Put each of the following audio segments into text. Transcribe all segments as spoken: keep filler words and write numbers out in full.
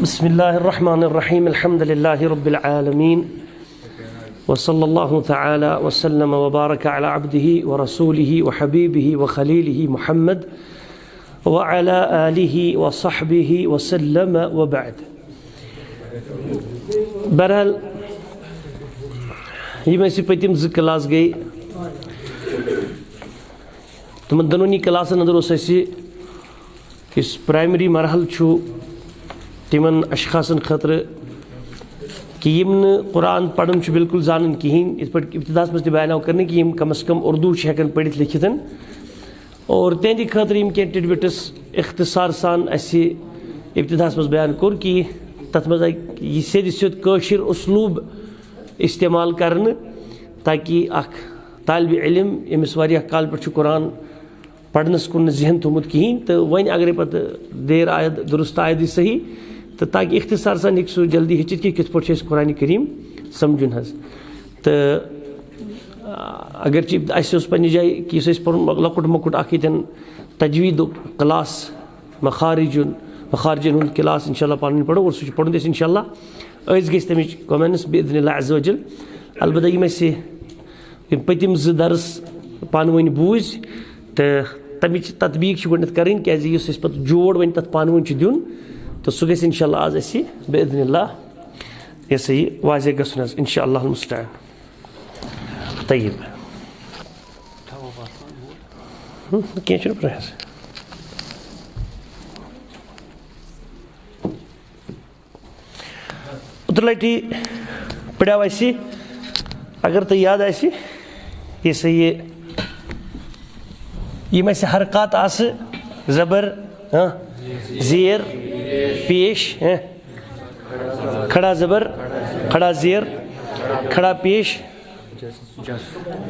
بسم الله الرحمن الرحيم. الحمد لله رب العالمين. وصلى الله تعالى وسلم وبارك على عبده ورسوله وحبيبه وخليله محمد وعلى آله وصحبه وسلم وبعد. بہرحال، یِم اَسہِ پٔتِم زٕ کلاس گٔے، تِمن دۄنوٕنی کلاسن اندر اوس اَسہِ یُس پرائمری مرحلہٕ چھُ، تِمن اشخاصن خٲطرٕ کہِ یِم نہٕ قرآن پرُن چھُ بالکل زانان کِہینۍ، یِتھ پٲٹھۍ ابتداہس منٛز تہِ بیان آو کرنہٕ کہِ یِم کم از کم اردو چھِ ہٮ۪کان پٔرِتھ لیکھِتھ۔ اور تِہنٛدِ خٲطرٕ یِم کینٛہہ ٹِڈبِٹٕس اختصار سان اَسہِ ابتداہس منٛز بیان کوٚر کہِ تتھ منٛز آیہِ یہِ سیٚدِ سیوٚد کٲشِر اسلوب استعمال کرنہٕ، تاکہِ اکھ طالب علم، ییٚمِس واریاہ کالہٕ پٮ۪ٹھ چھُ قرآن پرنس کُن نہٕ ذہن تھوٚمُت کِہینۍ، تہٕ وۄنۍ اگرے پتہٕ دیر آید، درست آید یہِ صحیح، تہٕ تاکہِ اختصار سان ہیٚکہِ سُہ جلدی ہیٚچھِتھ کہِ کِتھ پٲٹھۍ چھُ اَسہِ قرآن کریم سمجھُن حظ۔ تہٕ، آ، اگرچہِ اَسہِ اوس پننہِ جایہِ کہِ یُس اَسہِ پوٚرمُت لۄکُٹ مۄکُٹ اکھ ییٚتٮ۪ن تجویٖدُک کلاس، مخارجُن، مخارجن ہُنٛد کلاس انشاءاللہ پانہٕ ؤنۍ پرو، اور سُہ چھُ پرُن تہِ اَسہِ انشاءاللہ۔ أسۍ گٔژھۍ تَمِچ comments بإذن الله عز وجل۔ البتہ یِم اَسہِ یِم پٔتِم زٕ درس پانہٕ ؤنۍ بوٗزۍ، تہٕ تَمِچ تطبیٖق چھِ گۄڈٕنٮ۪تھ کَرٕنۍ، کیٛازِ یُس اَسہِ پَتہٕ جوڑ وۄنۍ تَتھ پانہٕ ؤنۍ چھُ دیُن، تہٕ سُہ گژھِ اِنشاء اللہ آز اَسہِ بِإِذْنِ اللہ یہِ ہسا یہِ واضح گژھُن حظ، اِنشاء اللہ المستعان۔ طیب۔ ہُم، کینٛہہ چھُنہٕ پرواے حظ۔ اوترٕ لٹہِ پڑھیو اَسہِ، اگر تۄہہِ یاد آسہِ، یہِ سا یہِ، یِم اَسہِ حرکات آسہٕ، زبر، ہاں، زیر، پیش، ہاں، کھڑا زبر، کھڑا زیر، کھڑا پیش،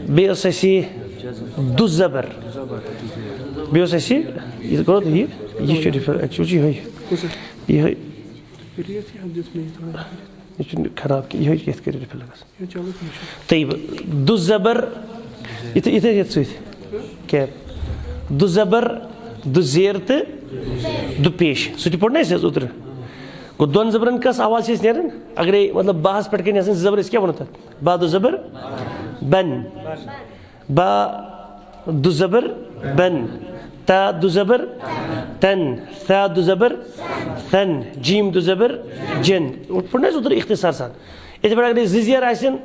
بیٚیہِ اوس اَسہِ یہِ دُ زبر، بیٚیہِ اوس اَسہِ یہِ، یہِ کوٚر یہِ، یہِ چھُ ڈِفر-، actually چھُ یِہوٚے، یِہوٚے۔ یہِ چھُنہٕ خراب کینٛہہ، یِہوٚے چھُ یِتھ کٔنۍ رِفِل گژھان۔ طیب، دُ زبر، یِتھٕ، یِتھٕ یَتھ سۭتۍ۔ کیٛاہ؟ دُ زبر، دُ زیر تہٕ دُ پیش۔ سُہ تہِ پوٚر نا اَسہِ حظ اوترٕ۔ گوٚو، دۄن زبرن کۄس آواز چھِ اَسہِ نیران؟ اگرے، مطلب، باہَس پٮ۪ٹھ کَنہِ آسان زٕ زبر، أسۍ کیٛاہ وَنو تَتھ؟ با دُ زبر، بن۔ با دُ زبر بن، تا دُ زبر تن، ثا دُ زبر ثن، جیم دُ زبر جن۔ پوٚر نہ حظ اوترٕ اختصار سان۔ یِتھے پٲٹھۍ اگر زٕ زیر آسن،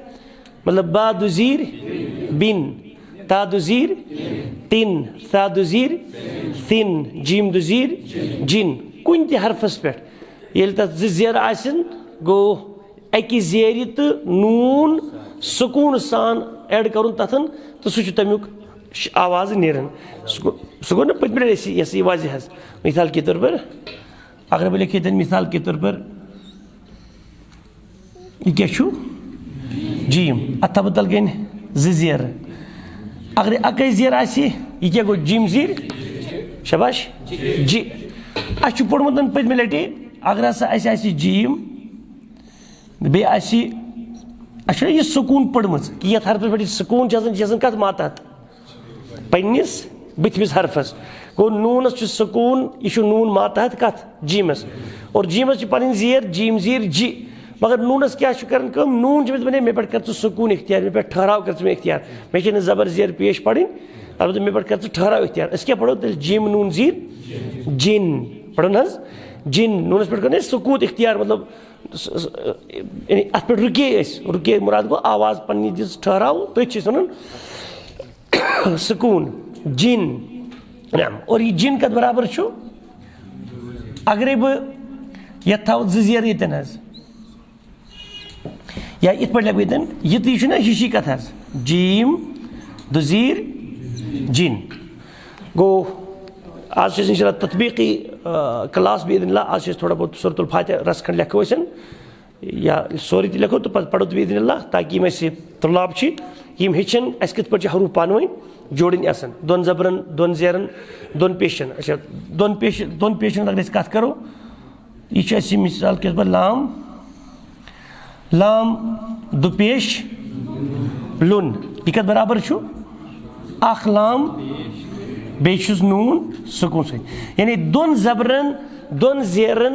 مطلب با دُ زیر بن، تا دُ زیر تن، ثا دُ زیر ثن، جیم دُ زیر جن، کُنہِ تہِ حرفس پٮ۪ٹھ ییٚلہِ تتھ زٕ زیر آسن، گوٚو اَکہِ زیرِ تہٕ نوٗن سکوٗن سان ایڈ کَرُن تَتھن، تہٕ سُہ چھُ تَمیُک ش-، آواز نیران۔ سُہ گوٚو، سُہ گوٚو نہ پٔتمہِ لَٹہِ اَسہِ یہِ ہسا یہِ واضح حظ۔ مثال کے طور پر، اگر بہٕ لیکھٕ ییٚتٮ۪ن مثال کے طور پر، یہِ کیٛاہ چھُ؟ جیم۔ اَتھ تھاوٕ بہٕ تَلہٕ کَنہِ زٕ زیرٕ۔ اگر یہِ اَکٕے زیر آسہِ، یہِ کیٛاہ گوٚو؟ جیم زیر۔ شاباش۔ جی۔ اَسہِ چھُ پوٚرمُت پٔتمہِ لَٹہِ، اگر ہسا اَسہِ آسہِ جیم، بیٚیہِ آسہِ، اَسہِ چھُنہ یہِ سکوٗن پٔرمٕژ کہِ یَتھ حرفَس پٮ۪ٹھ یہِ سکوٗن چھُ آسان، یہِ چھُ آسان کَتھ ماتحت؟ پنٛنِس بٕتھمِس حرفَس۔ گوٚو، نوٗنَس چھُ سکوٗن، یہِ چھُ نوٗن ماتحت کَتھ؟ جیٖمَس۔ اور جیٖمَس چھِ پَنٕنۍ زیر، جیٖم زیر جی۔ مگر نوٗنَس کیٛاہ چھُ کَران کٲم؟ نوٗن چھُ أمِس دَپان، "ہے، مےٚ پٮ۪ٹھ کَر ژٕ سکوٗن اختیار، مےٚ پٮ۪ٹھ ٹھہراو کَر ژٕ مےٚ اختیار۔ مےٚ چھَنہٕ زبر زیر پیش پَرٕنۍ، البتہ مےٚ پٮ۪ٹھ کَر ژٕ ٹھہراو اختیار۔" أسۍ کیٛاہ پَرو تیٚلہِ؟ جیٖم نوٗن زیر جِن۔ پَرو نہ حظ؟ جِن۔ نوٗنَس پٮ۪ٹھ کَرو نہ أسۍ سکوٗت اختیار، مطلب، س-، س-، یعنی اَتھ پٮ۪ٹھ رُکے أسۍ، رُکے مُراد گوٚو آواز پنٛنی دِژ ٹھہراو، تٔتھۍ چھِ أسۍ وَنان سکوٗن، جِن۔ نعم۔ اور یہِ جِن کَتھ برابر چھُ؟ اگرے بہٕ یَتھ تھاوٕ زٕ زیر ییٚتٮ۪ن حظ، یا یِتھ پٲٹھۍ لیکھٕ بہٕ ییٚتٮ۪ن، یہِ تہِ چھُ نہ ہِشی کَتھ حظ، جیٖم دُزیٖر جِن۔ گوٚو، آز چھِ أسۍ اِنشاء اللہ تطبیٖقی، آ، کلاس بِإِذْنِ اللہِ۔ آز چھِ أسۍ تھوڑا بہت سورۃ الفاتحہ رَژھ کھنٛڈ لیکھو أسۍ، یا سورُے تہِ لیکھو تہٕ پَتہٕ پَرو تہِ بِإِذْنِ اللہِ، تاکہِ یِم اَسہِ طلاب چھِ، یِم ہیٚچھن اَسہِ کِتھ پٲٹھۍ چھِ حروٗف پانہٕ ؤنۍ جوڑٕنۍ آسان، دۄن زبرن، دۄن زیرن، دۄن پیشن۔ اچھا، دۄن پیش-، دۄن پیشن اگر أسۍ کَتھ کَرو، یہِ چھُ اَسہِ مثال کے طور پر لام، لام دُپیش لُن۔ یہِ کَتھ برابر چھُ؟ اَکھ لام، بیٚیہِ چھُس نوٗن سکوٗن سۭتۍ۔ یعنی دۄن زبرن، دۄن زیرن،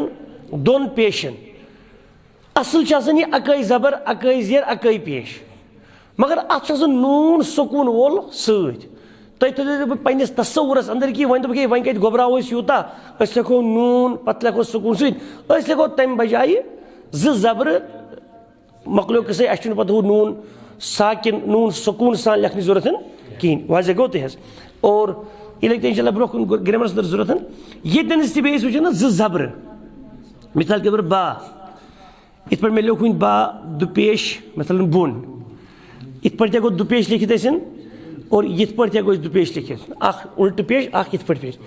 دۄن پیشن۔ اصل چھِ آسان یہِ اکٲے زبر، اکٲے زیر، اکٲے پیش۔ مگر اتھ چھُ آسان نوٗن سکوٗن وول سۭتۍ۔ تُہۍ تھٲیِو پننِس تصورس اندر کہِ وۄنۍ دوٚپُکھ، "ہے، وۄنۍ کتہِ گۄبراوو أسۍ یوٗتاہ؟ أسۍ لیکھو نوٗن، پتہٕ لیکھو سکوٗن سۭتۍ۔" أسۍ لیکھو تمہِ بجایہِ زٕ زبرٕ۔ مۄکلیو قصے، اسہِ چھُنہٕ پتہٕ ہُہ نوٗن ساکن، نوٗن سکوٗن سان لیکھنٕچ ضروٗرت کِہیٖنۍ۔ واضح گوٚو تۄہہِ حظ؟ اور یہِ لگہِ تۄہہِ انشاءاللہ برونٛہہ کُن گرامرس اندر ضروٗرت۔ ییٚتٮ۪ن أسۍ تہِ بیٚیہِ أسۍ وٕچھو نہ زٕ زبرٕ، مثال کے طور پر با، یِتھ پٲٹھۍ مےٚ لیوٚکھ وٕنۍ با دُپیش مثلاً بۄن، یِتھ پٲٹھۍ تہِ ہٮ۪کو دُپیش لیکھِتھ أسۍ، اور یِتھ پٲٹھۍ تہِ ہٮ۪کو أسۍ دُپیش لیکھِتھ، اکھ الٹہٕ پیش، اکھ یِتھ پٲٹھۍ پیش۔ تہٕ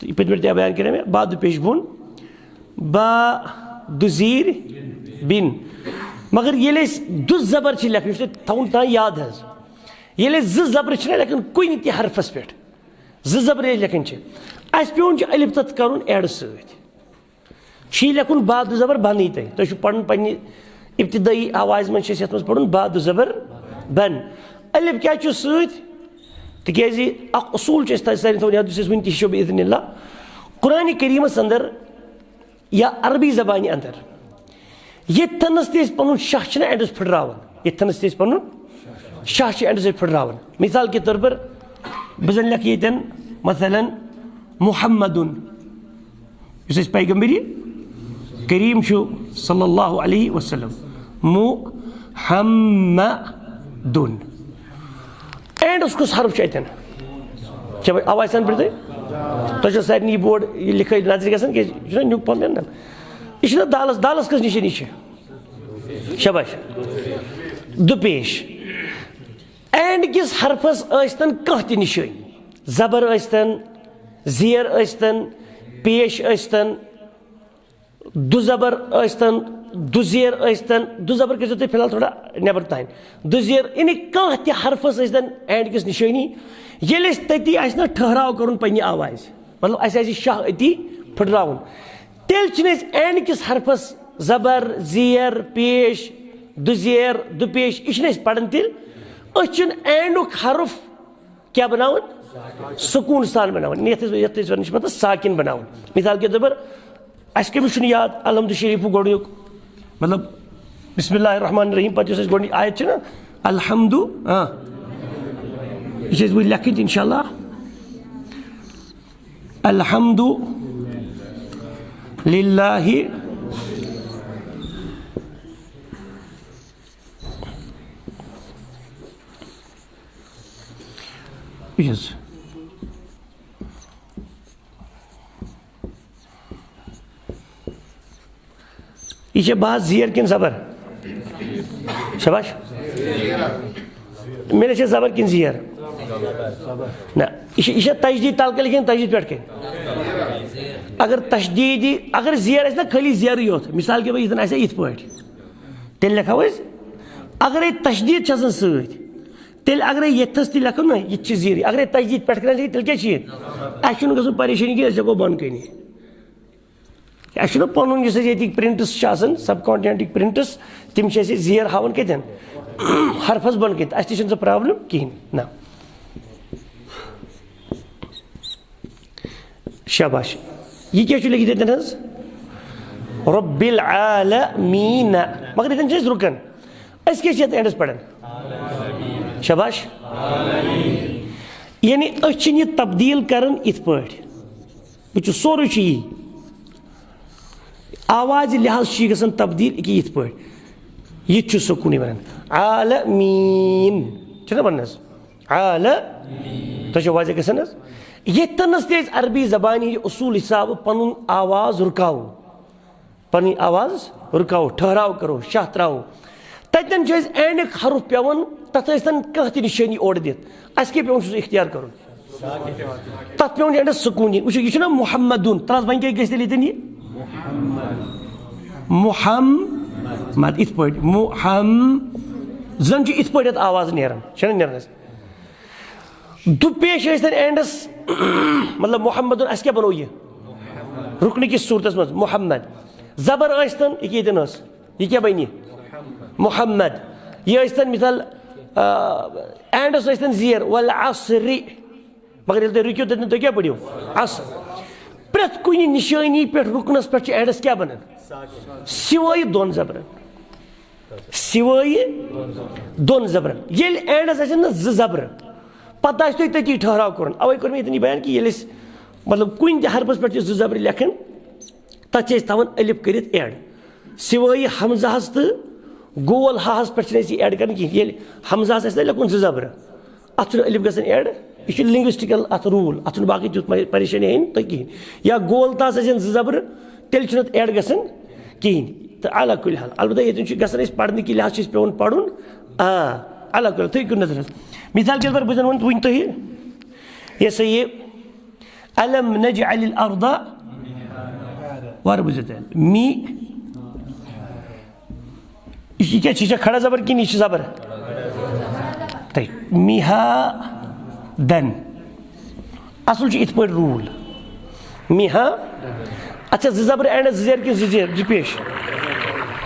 یِتھ پٲٹھۍ تہِ بیان کَرے مےٚ، با دُپیش بۄن، با دُزیٖرۍ بِن۔ مگر ییٚلہِ أسۍ دُ زبر چھِ لیکھان، یہِ چھُ تۄہہِ تھاوُن تام یاد حظ، ییٚلہِ أسۍ زٕ زبر چھِنہ لیکھان کُنہِ تہِ حرفس پٮ۪ٹھ، زٕ زبر ییٚلہِ لیکھان چھِ، اَسہِ پیوٚن چھُ الف تَتھ کَرُن add سۭتۍ۔ چھُ یہِ لیکھُن با دُ زبر بنٕے تۄہہِ۔ تۄہہِ چھُ پرُن پننہِ ابتدٲیی آوازِ منٛز چھِ أسۍ یتھ منٛز پرُن با دُ زبر بن۔ الف کیٛاہ چھُ سۭتۍ؟ تِکیٛازِ اکھ اصوٗل چھُ اَسہِ تۄہہِ سارنٕے تھاوُن یاد، یُس أسۍ وُنہِ تہِ ہیٚچھو بِاِذنِ اللہ۔ قرآنِ کریٖمس اندر یا عربی زبانہِ اندر ییٚتھنس تہِ أسۍ پنُن شاہ چھِنہ اینڈس پھٕٹراوان، ییٚتھنس تہِ أسۍ پنُن شاہ چھِ اینڈس أسۍ پھٕٹراوان۔ مثال کے طور پر بہٕ زن لیکھٕ ییٚتٮ۪ن مثلاً محمدُن، یُس اَسہِ پیغمبری کریم چھُ صلی اللہ علیہ وسلم، محمدُن۔ اینڈس کُس حرف چھُ اَتٮ۪ن؟ چھا وۄنۍ آواز سان پرٛژھٕے؟ تۄہہِ چھو سارنٕے یہِ بورڈ یہِ لیکھٲے نظرِ گژھان، کیٛازِ یہِ چھُنہ نیُک پہم نیران۔ یہِ چھُنہ دالس، دالس کٔژ نِشٲنی چھِ؟ شاباش۔ دُپیش۔ اینڈ کِس حرفس ٲسۍتن کانٛہہ تہِ نِشٲنی، زبر ٲسۍتن، زیر ٲسۍتن، پیش ٲسۍتن، دُ زبر ٲسۍتن، دُ زیر ٲسۍتن، دُ زبر کٔرۍزیو تُہۍ فی الحال تھوڑا نٮ۪بر تام۔ دُ زیر، یعنی کانٛہہ تہِ حرفس ٲسۍتن اینڈ کِس نِشٲنی، ییٚلہِ أسۍ تٔتی آسہِ نہ ٹھہراو کرُن پننہِ آوازِ، مطلب اَسہِ آسہِ شاہ أتی پھٕٹراوُن، تیٚلہِ چھِنہٕ أسۍ اینڈ کِس حرفس زبر، زیر، پیش، دُ زیر، دُ پیش، یہِ چھِنہٕ أسۍ پران تیٚلہِ۔ أسۍ چھِنہٕ اینڈُک حرف کیٛاہ بناوان؟ سکوٗن سان بناوان۔ یتھ أسۍ، یتھ أسۍ ونان چھِ پتہٕ ساکن بناوان۔ مثال کے طور پر، اسہِ کٔمِس چھُنہٕ یاد الحمد شریفُک گۄڈٕنیُک، مطلب، بسم اللہ الرحمن الرحیم پتہٕ یُس اَسہِ گۄڈٕنِچ آیت چھِ نہ، الحمد، آ، یہِ چھِ أسۍ وۄنۍ لیکھٕنۍ تہِ انشاءاللہ۔ الحمد للہ۔ یہِ چھُ حظ۔ یہِ چھےٚ با زیر کِنہٕ زبر؟ شاباش۔ مےٚ چھےٚ زبر کِنہٕ زیر؟ نہ، یہِ چھےٚ، یہِ چھےٚ تشدیٖد تلہٕ کَنہِ کِنہٕ تشدیٖد پٮ۪ٹھ کَنہِ؟ اگر تشدیٖدی، اگر زیر آسہِ نہ خٲلی زیرٕے یوت، مثال کے پٲٹھۍ ییٚتٮ۪ن آسہِ ہا یِتھ پٲٹھۍ، تیٚلہِ لیکھو أسۍ۔ اگرے تشدیٖد چھِ آسان سۭتۍ، تیٚلہِ اگرے ییٚتھس تہِ لیکھو نہ، یہِ تہِ چھِ زیٖرٕے۔ اگرے تشدیٖد پٮ۪ٹھ کَنہِ لیکھِ، تیٚلہِ کیٛاہ چھِ یہِ؟ اَسہِ چھُنہٕ گژھُن پریشٲنی کینٛہہ، أسۍ ہٮ۪کو بۄنہٕ کَنہِ۔ اَسہِ چھُنہ پَنُن یُس اَسہِ ییٚتِکۍ پرنٹس چھِ آسان، سب کانٹیننٹٕکۍ پرنٹس، تِم چھِ اَسہِ زیر ہاوان کَتٮ۪ن؟ حرفس بۄنہٕ کَنہِ۔ اَسہِ تہِ چھُنہٕ سُہ پرابلم کِہیٖنۍ۔ نہ۔ شاباش۔ یہِ کیٛاہ چھُ لیکھِتھ ییٚتٮ۪ن حظ؟ رب العالمین۔ مگر ییٚتٮ۪ن چھِ أسۍ رُکان۔ أسۍ کیٛاہ چھِ یَتھ اینڈس پَران؟ شاباش۔ یعنی أسۍ چھِنہٕ یہِ تبدیٖل کران یِتھ پٲٹھۍ۔ وٕچھِو، سورُے چھُ یی۔ آوازِ لحاظ چھُ یہِ گژھان تبدیٖل، یہِ کہِ یِتھ پٲٹھۍ۔ یہِ تہِ چھُ سکوٗنٕے وَنان۔ عالمیٖن۔ چھُنہ وَنان حظ؟ عالمیٖن۔ تۄہہِ چھُ واضح گژھان حظ؟ ییٚتھنَس تہِ أسۍ عربی زبانہِ ہِنٛدِ اصوٗل حسابہٕ پَنُن آواز رُکاوو۔ پنٕنۍ آواز رُکاوو، ٹھہراو کرو، شاہ تراوو۔ تتٮ۪ن چھُ اَسہِ اینڈُک حرف پٮ۪وان، تتھ ٲسۍ تن کانٛہہ تہِ نِشٲنی اورٕ دِتھ۔ اَسہِ کیٛاہ پٮ۪وان چھُ سُہ اختیار کرُن؟ تتھ پٮ۪وان چھُ اینڈس سکوٗن دِنۍ۔ وٕچھِو، یہِ چھُنہ محمدُن، تتھ وۄنۍ کیٛاہ گژھِ تیٚلہِ ییٚتٮ۪ن یہِ؟ محمد، یِتھ پٲٹھۍ، محم-، زن چھُ یِتھ پٲٹھۍ یتھ آواز نیران، چھَنہ نیران اَسہِ؟ دُپیش ٲسۍ تن اینڈس، مطلب محمدُن، اَسہِ کیٛاہ بنوو یہِ؟ رُکنہٕ کِس صوٗرتس منٛز محمد۔ زبر ٲسۍ تن، یہِ کیٛاہ ییٚتٮ۪ن ٲس؟ یہِ کیٛاہ بنہِ؟ محمد۔ یہِ ٲسۍ تن مثال، آ، اینڈس ٲسۍ تن زیر، والعصر۔ مگر ییٚلہِ تُہۍ رُکِو تتٮ۪ن، تُہۍ کیٛاہ پٔرِو؟ عصر۔ پرٛٮ۪تھ کُنہِ نِشٲنی پٮ۪ٹھ رُکنس پٮ۪ٹھ چھُ اینڈس کیٛاہ بنان؟ سوائے دۄن زبرن۔ سوائے دۄن زبرن۔ ییٚلہِ اینڈس آسن نہ زٕ زبرٕ، پتہٕ آسہِ تۄہہِ تٔتی ٹھہراو کرُن۔ اوے کوٚر مےٚ ییٚتٮ۪ن یہِ بیان کہِ ییٚلہِ أسۍ، مطلب، کُنہِ تہِ حرفس پٮ۪ٹھ چھِ زٕ زبرٕ لیکھان، تتھ چھِ أسۍ تھاوان الف کٔرِتھ ایڈ۔ سوائے ہمزہس تہٕ گول ہاہس پٮ۪ٹھ چھِنہٕ أسۍ یہِ ایڈ کران کِہیٖنۍ۔ ییٚلہِ ہمزہس آسہِ نہ لیکھُن زٕ زبرٕ، اتھ چھُنہٕ الف گژھان ایڈ۔ یہِ چھُ لنگوسٹیکل اتھ روٗل، اتھ چھُنہٕ باقٕے تیُتھ پے-، پریشٲنی ہیٚنۍ تۄہہِ کِہیٖنۍ۔ یا گول تاہس آسن زٕ زبرٕ، تیٚلہِ چھُنہٕ اتھ ایڈ گژھان کِہیٖنۍ۔ تہٕ علی کُلہِ حال، البتہ ییٚتٮ۪ن چھُ گژھان، أسۍ پرنہٕ کہِ لحاظ چھِ أسۍ پٮ۪وان پرُن۔ آ، علی کُلہِ حال، تُہۍ کٔرِو نظر حظ۔ مثال کے طور پر بہٕ زن ونہٕ وُنہِ تۄہہِ، یہِ ہسا یہِ الم نجعل الارض، وارٕ بوٗزِو تیٚلہِ۔ می، یہِ کیٛاہ چھِ؟ یہِ چھا کھڑا زبر کِنہٕ یہِ چھِ زبر؟ تہٕ میہا دن۔ اصل چھُ یِتھ پٲٹھۍ روٗل۔ میہا۔ اچھا، زٕ زبر اینڈ زٕ زیر کِنہٕ زٕ زیر، زٕ پیش؟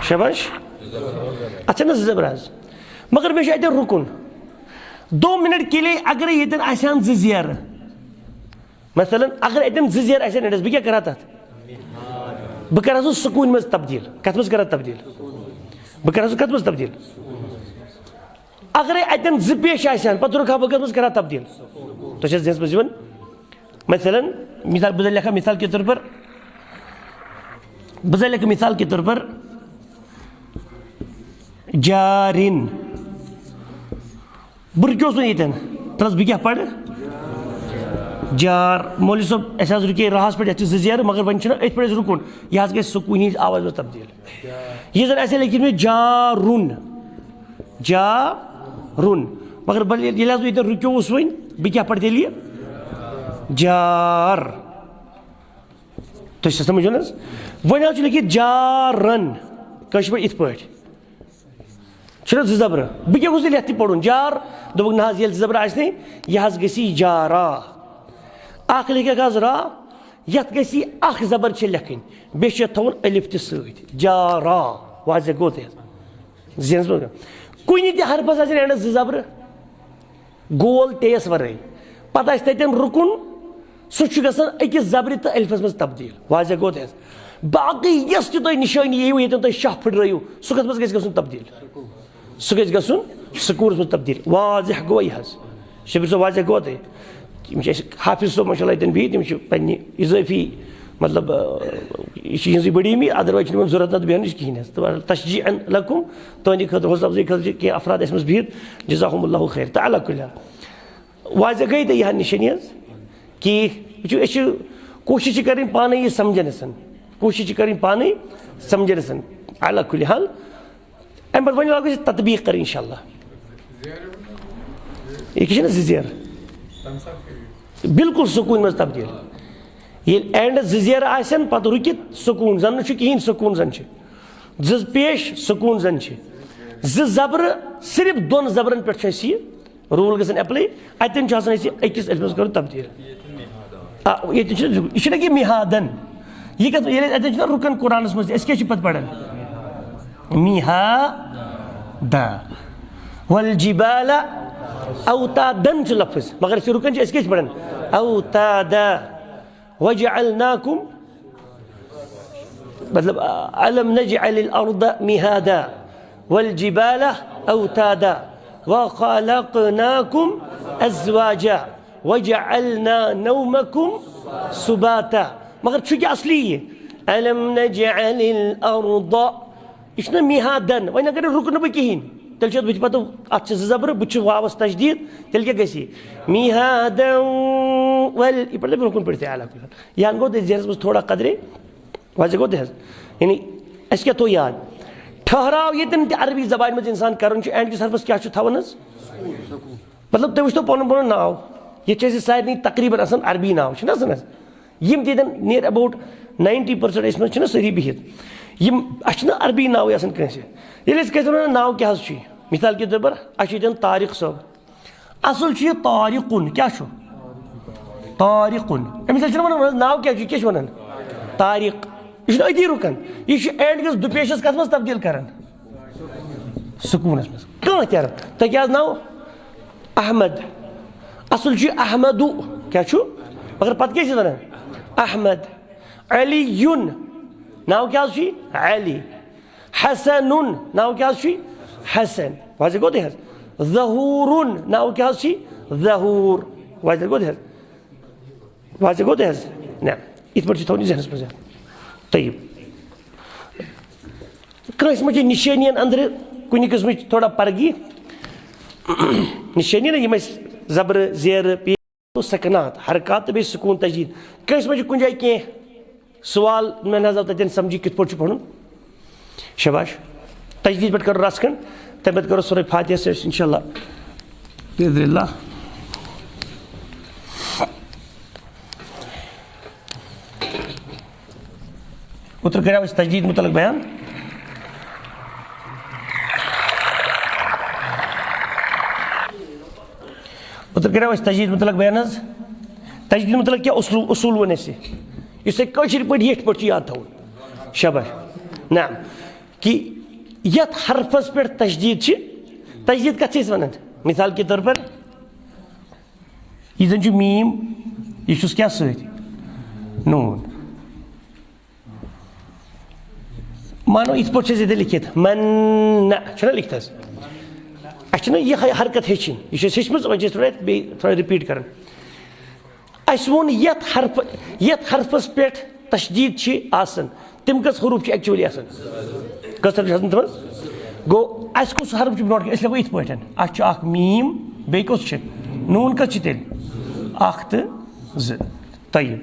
شاباش۔ اچھا نہ، زٕ زبر حظ۔ مگر مےٚ چھُ اَتٮ۪ن رُکُن۔ دو منٹ کے لیے اگرے ییٚتٮ۪ن آسہِ ہن زٕ زیرٕ، مثلاً، اگر اتٮ۪ن زٕ زیر آسن اینڈس، بہٕ کیٛاہ کرٕ ہا تتھ؟ بہٕ کرٕ ہا سُہ سکوٗنہِ منٛز تبدیل۔ کتھ منٛز کرٕ ہا تبدیل؟ بہٕ کرٕ ہا سُہ کتھ منٛز تبدیل؟ اگرے اتٮ۪ن زٕ پیش آسن، پتہٕ رُکہٕ ہا بہٕ کتھ منٛز، کرٕ ہا تبدیل؟ تۄہہِ چھا ذہنس منٛز یِوان؟ مثلاً، مثال، بہٕ زن لیکھا مثال کے طور پر، بہٕ زن لیکھٕ مثال کے طور پر، جارن۔ بہٕ رُکیوس وۄنۍ ییٚتٮ۪ن۔ تَلہٕ حظ، بہٕ کیٛاہ پَرٕ؟ جار۔ مولوی صٲب، اَسہِ حظ رُکے راہَس پٮ۪ٹھ، یَتھ چھِ زٕ زیرٕ، مگر وۄنۍ چھُنہ أتھۍ پٮ۪ٹھ اَسہِ رُکُن۔ یہِ حظ گژھِ سکوٗنی ہِنٛز آوازِ منٛز تبدیٖل۔ یہِ زَن آسہِ ہے لیکھِتھ مےٚ جارُن۔ جارُن۔ مگر بہٕ، ییٚلہِ حظ بہٕ ییٚتٮ۪ن رُکیووُس وۄنۍ، بہٕ کیٛاہ پَرٕ تیٚلہِ یہِ؟ جار۔ تُہۍ چھِ سَمجھان حظ؟ وۄنۍ حظ چھُ لیکھِتھ جارَن۔ کٲشِر پٲٹھۍ یِتھ پٲٹھۍ۔ چھُنہ زٕ زبرٕ؟ بہٕ کیٛاہ گوٚژھ تیٚلہِ یَتھ تہِ پَرُن؟ جار۔ دوٚپُکھ، نہ حظ، ییٚلہِ زٕ زبرٕ آسہِ نہٕ، یہِ حظ گژھِ جارا۔ اَکھ لیکھَکھ حظ را، یَتھ گژھِ اَکھ زبر چھِ لیکھٕنۍ، بیٚیہِ چھُ یَتھ تھاوُن الف تہِ سۭتۍ۔ جارا۔ واضح گوٚو تۄہہِ حظ؟ ذہنَس منٛز گوٚو۔ کُنہِ تہِ حرفَس آسن اینڈَس زٕ زبرٕ۔ گول ٹیس ورٲے۔ پتہٕ آسہِ تتٮ۪ن رُکُن، سُہ چھُ گژھان أکِس زبرِ تہٕ الفس منٛز تبدیل۔ واضح گوٚو تۄہہِ حظ؟ باقٕے یۄس تہِ تۄہہِ نِشٲنی یِیو، ییٚتٮ۪ن تۄہہِ شاہ پھٕٹرٲیِو، سُہ کتھ منٛز گژھِ گژھُن تبدیل؟ سُہ گژھِ گژھُن سکوٗنس منٛز تبدیل۔ واضح گوٚو یہِ حظ؟ شبیر صٲب، واضح گوٚو تۄہہِ؟ یِم چھِ اَسہِ حافظ صٲب ماشاء اللہ ییٚتٮ۪ن بِہِتھ، تِم چھِ پننہِ اضٲفی، مطلب، آ، یہِ چھِ یِہٕنٛزٕے بٔڑیٖمی، otherwise چھِنہٕ یِمن ضروٗرت نتہٕ بیٚہنٕچ کِہیٖنۍ حظ۔ تہٕ تشجیعاً لکم، تُہنٛدِ خٲطرٕ، حوصلہٕ افزٲیی خٲطرٕ چھِ کینٛہہ افراد اَسہِ منٛز بِہِتھ، جزاہم اللہ خیر۔ تہٕ علی کُلہِ حال، واضح گٔے تہٕ یہِ ہن نِشٲنی حظ؟ کہِ وٕچھِو، أسۍ چھِ کوٗشِش چھِ کَرٕنۍ پانَے یہِ سَمجھنَس، کوٗشِش چھِ کَرٕنۍ پانَے سَمجھنَس۔ علی کُلہِ حال، اَمہِ پَتہٕ وۄنۍ لاگو أسۍ تطبیٖق کَرٕنۍ اِنشاء اللہ۔ یہِ کیٛاہ چھِنہٕ زٕ زیر؟ بالکل سکوٗن منٛز تبدیٖل۔ ییٚلہِ اینڈ زٕ زیر آسن، پَتہٕ رُکِتھ سکوٗن، زَن نہٕ چھُ کِہیٖنۍ، سکوٗن زَن چھِ۔ زٕ پیش سکوٗن زَن چھِ۔ زٕ زبرٕ، صرف دۄن زبرن پٮ۪ٹھ چھُ اَسہِ یہِ روٗل گژھان ایپلاے۔ اَتٮ۪ن چھُ آسان اَسہِ أکِس الفس کرُن تبدیٖل۔ آ، ییٚتٮ۪ن چھُ، یہِ چھُنہ کہِ مِہادن۔ یہِ کَتھ، ییٚلہِ اَتٮ۪ن چھُنہ رُکن قرآنس منٛز تہِ، أسۍ کیٛاہ چھِ پتہٕ پران؟ مِہادا۔ والجبال اوتادن چھُ لفظ، مگر أسۍ چھِ رُکن چھِ، أسۍ کیٛاہ چھِ پران؟ اوتادا۔ وجعلناکم، مطلب، الم نجعل الارض مہادا والجبال اوتادا وخلقناکم ازواجا وجعلنا نومکم سباتا۔ مگر چھُ کیٛاہ اصلی یہِ؟ الم نجعل الارض، یہِ چھُنہ میہادن۔ وۄنۍ اگر رُکہٕ نہٕ بہٕ کِہیٖنۍ، تیٚلہِ چھُ اَتھ بٕتھِ پَتہٕ، اَتھ چھِ زٕ زبرٕ، بٕتھِ چھُ واوَس تشدیٖد، تیٚلہِ کیٛاہ گژھِ؟ میہادن ول، یہِ پَتہٕ لَگہِ برٛونٛہہ کُن پٔرِتھ تہِ علاقہٕ۔ یہِ ہن گوٚو تٔتھۍ ذہنَس منٛز تھوڑا قدرے، واضح گوٚو تہِ حظ؟ یعنی اَسہِ کیٛاہ تھوٚو یاد؟ ٹھہراو ییٚتٮ۪ن تہِ عربی زبانہِ منٛز اِنسان کَرُن چھُ، اینڈ کِس حرفَس کیٛاہ چھُ تھاوان حظ؟ مطلب، تُہۍ وٕچھتو پَنُن پَنُن ناو، ییٚتہِ چھِ اَسہِ سارنٕے تقریٖباً آسان عربی ناو، چھِنہٕ آسان حظ؟ یِم تہِ ییٚتٮ۪ن near about ninety percent أسۍ منٛز چھِنہ سٲری بِہِتھ، یِم، اَسہِ چھِنہٕ عربی ناوٕے آسان کٲنٛسہِ۔ ییٚلہِ أسۍ کٲنٛسہِ وَنو، "ناو کیٛاہ حظ چھُے؟" مِثال کے طور پر، اَسہِ چھُ ییٚتٮ۪ن طارق صٲب۔ اَصٕل چھُ یہِ طارقُن۔ کیٛاہ چھُ؟ طارقُن۔ أمِس حظ چھِنہٕ وَنان، "ناو کیٛاہ چھُ؟" یہِ کیٛاہ چھِ وَنان؟ طارق۔ یہِ چھُنہٕ أتی رُکان۔ یہِ چھُ اینڈ کِس دُپیشَس کَتھ منٛز تبدیٖل کَران؟ سکوٗنَس منٛز۔ کانٛہہ تہِ عرب۔ تۄہہِ کیٛاہ حظ ناو؟ احمد۔ اصل چھُ احمدُ۔ کیٛاہ چھُ؟ مگر پتہٕ کیٛاہ چھِ ونان؟ احمد۔ علی یُن۔ ناو کیٛاہ حظ چھُ؟ علی۔ حسنُن، ناو کیٛاہ حظ چھُ؟ حسن۔ واضح گوٚو تۄہہِ حظ؟ ظہوٗرُن، ناو کیٛاہ حظ چھُ؟ ظہوٗر۔ واضح گوٚو تۄہہِ حظ؟ واضح گوٚو تۄہہِ حظ؟ نہ، یِتھ پٲٹھۍ چھُ تھاوُن یہِ ذہنَس منٛز۔ طیب۔ کٲنٛسہِ منٛز چھِ نِشٲنِیَن أنٛدرٕ کُنہِ قٕسمٕچ تھوڑا پرگی۔ نِشٲنی نہ یِم اَسہِ زبرٕ، زیرٕ، پے-، سکنات، حرکات تہٕ بیٚیہِ سکوٗن تشدیٖد۔ کٲنٛسہِ منٛز چھُ کُنہِ جایہِ کینٛہہ سوال، مےٚ نہ حظ آو تَتٮ۪ن سَمجھی کِتھ پٲٹھۍ چھُ پَرُن۔ شاباش۔ تشدیٖد پٮ۪ٹھ کَرو رَژھ کھنٛڈ، تَمہِ پَتہٕ کَرو سورہ فاتحہ سۭتۍ اِنشاء اللہ۔ بِإِذْنِ اللہِ۔ اوترٕ کریو اَسہِ تشدیٖد مُتعلق بیان۔ اوترٕ کریو اَسہِ تشدیٖد مُتعلق بیان حظ۔ تشدیٖد مُتعلق کیٛاہ اصوٗل، اصوٗل ووٚن اَسہِ؟ یُس تۄہہِ کٲشِر پٲٹھۍ یِتھ پٲٹھۍ چھُ یاد تھاوُن۔ شاباش۔ نعم۔ کہِ یَتھ حرفَس پٮ۪ٹھ تشدیٖد چھِ، تشدیٖد کَتھ چھِ أسۍ وَنان؟ مثال کے طور پر، یہِ زَن چھُ میٖم، یہِ چھُس کیٛاہ سۭتۍ؟ نوٗن۔ مانو یِتھ پٲٹھۍ چھِ أسۍ ییٚتہِ لیکھِتھ، من نہ، چھُنہ لیکھِتھ حظ؟ اَسہِ چھِنہ یِہوٚے حرکت ہیٚچھِنۍ، یہِ چھِ أسۍ ہیٚچھمٕژ، وۄنۍ چھِ أسۍ تھوڑا یَتھ بیٚیہِ تھوڑا repeat کَران۔ اَسہِ ووٚن یَتھ حرف-، یَتھ حرفَس پٮ۪ٹھ تشدیٖد چھِ آسان، تِم کٔژ حروٗف چھِ actually آسان؟ کٔژ حرف چھِ آسان تِمَن؟ گوٚو، اَسہِ کُس حرف چھُ برونٛٹھ کَنہِ؟ أسۍ لیکھو یِتھ پٲٹھۍ، اَسہِ چھُ اَکھ میٖم، بیٚیہِ کُس چھِ؟ نوٗن کٔژ چھِ تیٚلہِ؟ اَکھ تہٕ زٕ۔ طیب۔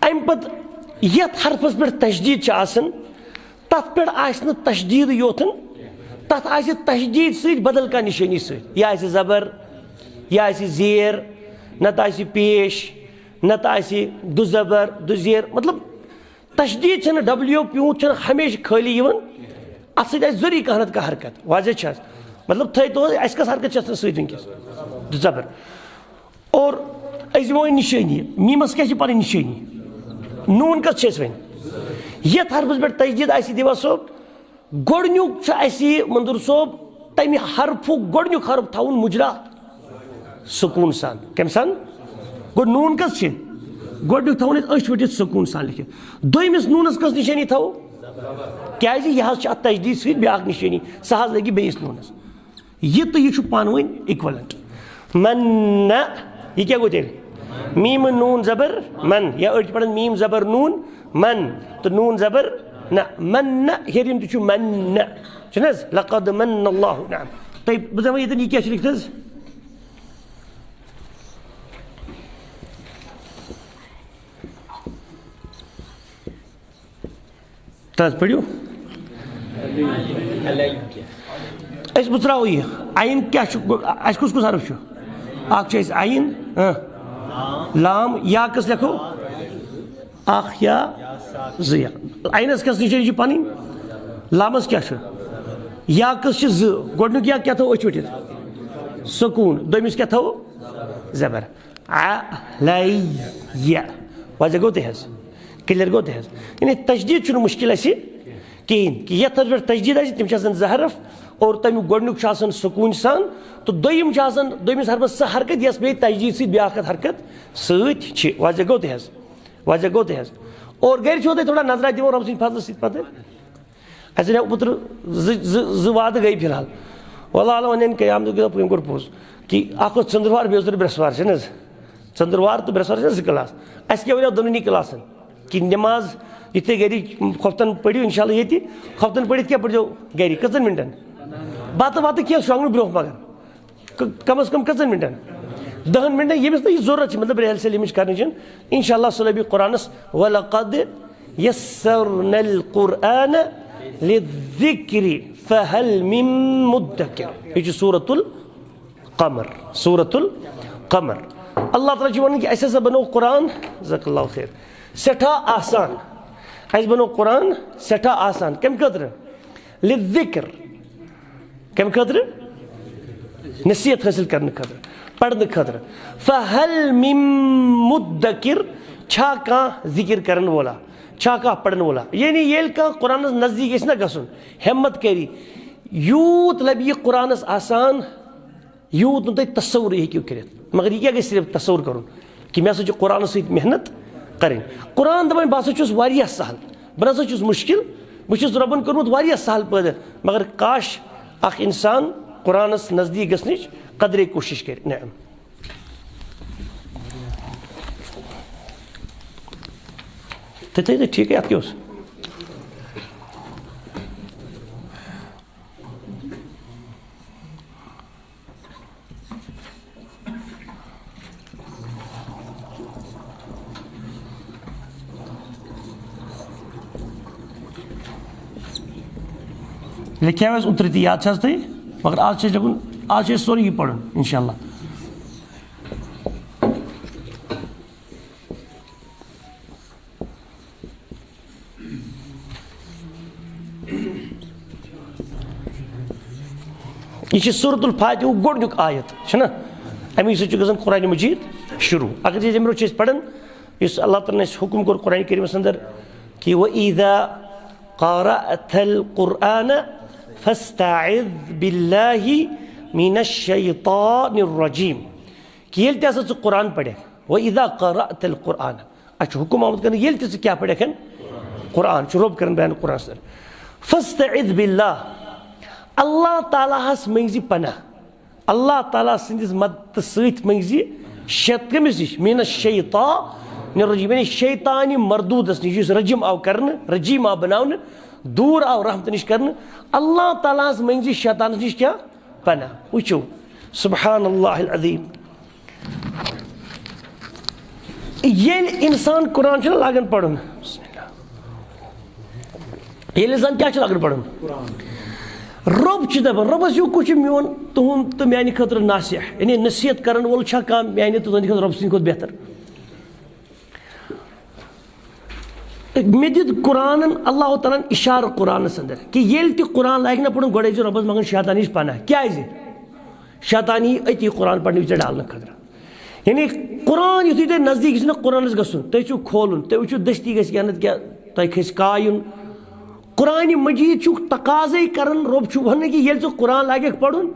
اَمہِ پَتہٕ یَتھ حرفَس پٮ۪ٹھ تشدیٖد چھِ آسان، تَتھ پٮ۪ٹھ آسہِ نہٕ تشدیٖدٕے یوتَن، تَتھ آسہِ تشدیٖد سۭتۍ بدل کانٛہہ نِشٲنی سۭتۍ۔ یہِ آسہِ زبر، یہِ آسہِ زیر، نَتہٕ آسہِ پیش، نَتہٕ آسہِ دُزبر، دُزیر۔ مطلب، تشدیٖد چھَنہٕ ڈبلیو پیوٗنٛت چھَنہٕ ہمیشہِ خٲلی یِوان، اَتھ سۭتۍ آسہِ ضروٗری کانٛہہ نَتہٕ کانٛہہ حرکت۔ واضح چھِ حظ؟ مطلب، تھٲیِو تُہۍ، اَسہِ کۄس حرکت چھِ اَتھ سۭتۍ وٕنکیٚس؟ دُزبر۔ اور أسۍ دِمو وۄنۍ نِشٲنی۔ میٖمَس کیٛاہ چھِ پَنٕنۍ نِشٲنی؟ نوٗن کَس چھِ أسۍ وۄنۍ؟ یَتھ حرفَس پٮ۪ٹھ تشدیٖد آسہِ دیوان صٲب، گۄڈٕنیُک چھُ اَسہِ یہِ مٔنظوٗر صٲب تَمہِ حرفُک گۄڈٕنیُک حرف تھاوُن مُجرا سکوٗن سان۔ کَمہِ سان؟ گوٚو نوٗن کَس چھِ؟ گۄڈٕنیُک تھاوُن أسۍ أچھ ؤٹِتھ سکوٗن سان لیکھِتھ۔ دوٚیمِس نوٗنَس کۄس نِشٲنی تھاوو؟ کیٛازِ یہِ حظ چھِ اَتھ تشدیٖد سۭتۍ بیٛاکھ نِشٲنی، سۄ حظ لَگہِ بیٚیِس نوٗنَس۔ یہِ تہٕ یہِ چھُ پانہٕ ؤنۍ equivalent۔ من نہ، یہِ کیٛاہ گوٚو تیٚلہِ؟ میٖم نوٗن زبر من، یا أڑۍ چھِ پَران میٖم زبر نوٗن من، تہٕ نوٗن زبر نہ۔ من نہ، ہیٚرِم تہِ چھُ من نہ، چھُنہٕ حظ؟ لقد من اللہ، نعم۔ تۄہہِ بہٕ زَنہٕ وۄنۍ ییٚتٮ۪ن یہِ کیٛاہ چھُ لیکھِتھ حظ؟ تَتھ پٔرِو۔ أسۍ مُژراوو یہِ۔ عین کیٛاہ چھُ؟ اَسہِ کُس کُس حرف چھُ؟ اَکھ چھُ اَسہِ عین، اۭں۔ لام، یا کِس لیکھو؟ اَکھ یا زٕ یا۔ عینَس کِس نِشٲنی چھِ پَنٕنۍ؟ لامَس کیٛاہ چھُ؟ یا کِس چھِ زٕ۔ گۄڈٕنیُک یا کیٛاہ تھاوو أچھ ؤٹِتھ؟ سکوٗن۔ دوٚیمِس کیٛاہ تھاوو؟ زبر۔ علیہ۔ واضح گوٚو تہِ حظ؟ Clear گوٚو تہِ حظ؟ یعنی تشدیٖد چھُنہٕ مُشکِل اَسہِ کِہیٖنۍ، کہِ یَتھ حرفَس پٮ۪ٹھ تشدیٖد آسہِ، تِم چھِ آسان زٕ حرف، اور تَمیُک گۄڈٕنیُک چھُ آسان سکوٗنہِ سان، تہٕ دوٚیِم چھُ آسان، دوٚیمِس حرفَس سۄ حرکت، یۄس بیٚیہِ تشدیٖد سۭتۍ بیٛاکھ اَکھ حرکت سۭتۍ چھِ۔ واضح گوٚو تہِ حظ؟ واضح گوٚو تہِ حظ؟ اور گَرِ چھُو تۄہہِ تھوڑا نظرا دِوان رۄب سٕنٛدِ فضلہٕ سۭتۍ پَتہٕ؟ اَسہِ اَنیو اوترٕ زٕ، زٕ، زٕ وعدٕ گٔے فِلحال۔ واللہ اعلم، وۄنۍ اَنہِ قیام دۄہ کِنہٕ وۄنۍ کوٚر پوٚز کہِ اَکھ اوس ژٔنٛدٕروار، بیٚیہِ اوس تۄہہِ برٛٮ۪سوار، چھِنہٕ حظ؟ ژٔنٛدٕروار تہٕ برٛٮ۪سوار چھِنہٕ زٕ کلاس۔ اَسہِ کیٛاہ وَنیو دۄنؤنی کلاسَن کہِ نٮ۪ماز یِتھ تُہۍ گَرِ خۄفتَن پٔرِو، اِنشاءاللہ ییٚتہِ خۄفتَن پٔرِتھ کیٛاہ پٔرۍزیو گَرِ؟ کٔژَن مِنٹَن؟ بَتہٕ وَتہٕ کھٮ۪تھ شۄنٛگنہٕ برٛونٛہہ مگر۔ ک-، کم از کم کٔژَن مِنٹَن؟ دَہَن مِنٹَن، ییٚمِس نہٕ یہِ ضروٗرت چھِ، مطلب، رحلہِ سلیٖمٕچ کَرنٕچ چھَنہٕ، اِنشاء اللہ سُہ لَبہِ قرآنَس، وَلَقَدْ يَسَّرْنَا الْقُرْآنَ لِلذِّكْرِ فَهَلْ مِن مُدَّكِرٍ۔ یہِ چھُ سورۃ القمر، سورۃ القمر۔ اللہ تعالیٰ چھُ وَنان کہِ اَسہِ ہسا بَنوو قرآن، جزاک اللہ خیر، سٮ۪ٹھاہ آسان۔ اَسہِ بَنوو قرآن سٮ۪ٹھاہ آسان۔ کَمہِ خٲطرٕ؟ لِلذِّكْرِ۔ کَمہِ خٲطرٕ؟ نصیحت حٲصِل کرنہٕ خٲطرٕ، پَرنہٕ خٲطرٕ۔ فَهَلْ مِن مُدَّكِرٍ، چھا کانٛہہ ذِکِر کرن وولا؟ چھا کانٛہہ پَرن وولا؟ یعنی ییٚلہِ کانٛہہ قرآنَس نزدیٖک گژھِ نہ گژھُن، ہمت کَرِ، یوٗت لَبہِ یہِ قرآنَس آسان، یوٗت نہٕ تُہۍ تصورٕے ہیٚکِو کٔرِتھ۔ مگر یہِ کیٛاہ گژھِ صرف تصور کَرُن کہِ مےٚ ہسا چھُ قرآنَس سۭتۍ محنت کَرٕنۍ؟ قرآن دَپان بہٕ ہسا چھُس واریاہ سہل۔ بہٕ نسا چھُس مُشکِل، بہٕ چھُس رۄبَن کوٚرمُت واریاہ سہل پٲدٕ، مگر کاش اکھ اِنسان قرآنَس نزدیٖک گژھنٕچ قدرے کوٗشِش کرِ۔ نعم۔ تہٕ تہٕ تہٕ ٹھیٖکٕے، اَتھ کیٛاہ اوس؟ لیکھیو اَسہِ اوترٕ تہِ، یاد چھا حظ تۄہہِ؟ مگر آز چھِ أسۍ دَپان، آز چھِ أسۍ سورُے یہِ پَرُن، اِنشاء اللہ۔ یہِ چھِ سورۃ الفاتحہ گۄڈٕنیُک آیت، چھُنہ؟ اَمی سۭتۍ چھُ گژھان قرآن مجید شروع۔ اگر أسۍ اَمہِ برونٛہہ چھِ أسۍ پَران، یُس اللہ تعالیٰ ہَن اَسہِ حُکُم کوٚر قرآن کریٖمَس اندر کہ وَإِذَا قَرَأْتَ الْقُرْآنَ فَاسْتَعِذْ بِاللَّهِ مِنَ الشَّيْطَانِ الرَّجِيمِ، کہ ییٚلہِ تہِ ہسا ژٕ قرآن پَرکھ، وَإِذَا قَرَأْتَ الْقُرْآنَ، اَسہِ چھُ حُکُم آمُت کرنہٕ، ییٚلہِ تہِ ژٕ کیٛاہ پَرکھ، قرآن چھُ رۄب کران بیان قرآنَس اندر، فَاسْتَعِذْ بِاللَّهِ، اللہ تعالیٰ ہَس مٔنٛگزِ پناہ۔ اللہ تعالیٰ سٕنٛدِس مدتہٕ سۭتۍ مٔنٛگزِ شیط-، کٔمِس نِش؟ مِنَ الشَّیطانِ الرَّجیٖم، یعنی شیطانِ مردوٗدَس نِش، یُس رجم آو کرنہٕ، رجیٖم آو بناونہٕ، دوٗر آو رحمتہٕ نِش کرنہٕ۔ اللہ تعالیٰ ہَس مٔنٛگزِ شیطانَس نِش کیٛاہ؟ پناہ۔ وٕچھِو، سبحان اللہ العظیم۔ ییٚلہِ اِنسان قرآن چھُنہ لاگان پَرُن، بسم اللہ، ییٚلہِ زَن کیٛاہ چھُ لاگان پَرُن؟ رۄب چھُ دَپان، رۄبَس ہیوٗ کُس چھُ میون، تُہُنٛد تہٕ میٛانہِ خٲطرٕ ناصح؟ یعنی نصیحت کَرَن وول چھا کانٛہہ میٛانہِ تہٕ تُہٕنٛدِ خٲطرٕ رۄبہٕ سٕنٛدِ کھۄتہٕ بہتر؟ مےٚ دیُت قرآنَن، اللہ تعالیٰ ہَن اِشارٕ قرآنَس اندر کہ ییٚلہِ تہِ قرآن لاگہِ نہ پَرُن، گۄڈٕ ٲسۍزیو رۄبَس منٛگان شیطان نِش پناہ۔ کیٛازِ؟ شیطان یی أتی قرآن پَرنہٕ وِزِ ڈالنہٕ خٲطرٕ۔ یعنی قرآن یُتھُے تۄہہِ نزدیٖک گژھِ نہ قرآنَس گژھُن، تُہۍ چھِو کھولُن، تُہۍ وٕچھِو دٔستی گژھِ کینٛہہ نَتہٕ کینٛہہ، تۄہہِ کھسہِ کایُن۔ قرآنِ مجیٖد چھُ تقاضے کران، رۄب چھُ وَنان کہِ ییٚلہِ ژٕ قرآن لاگکھ پَرُن،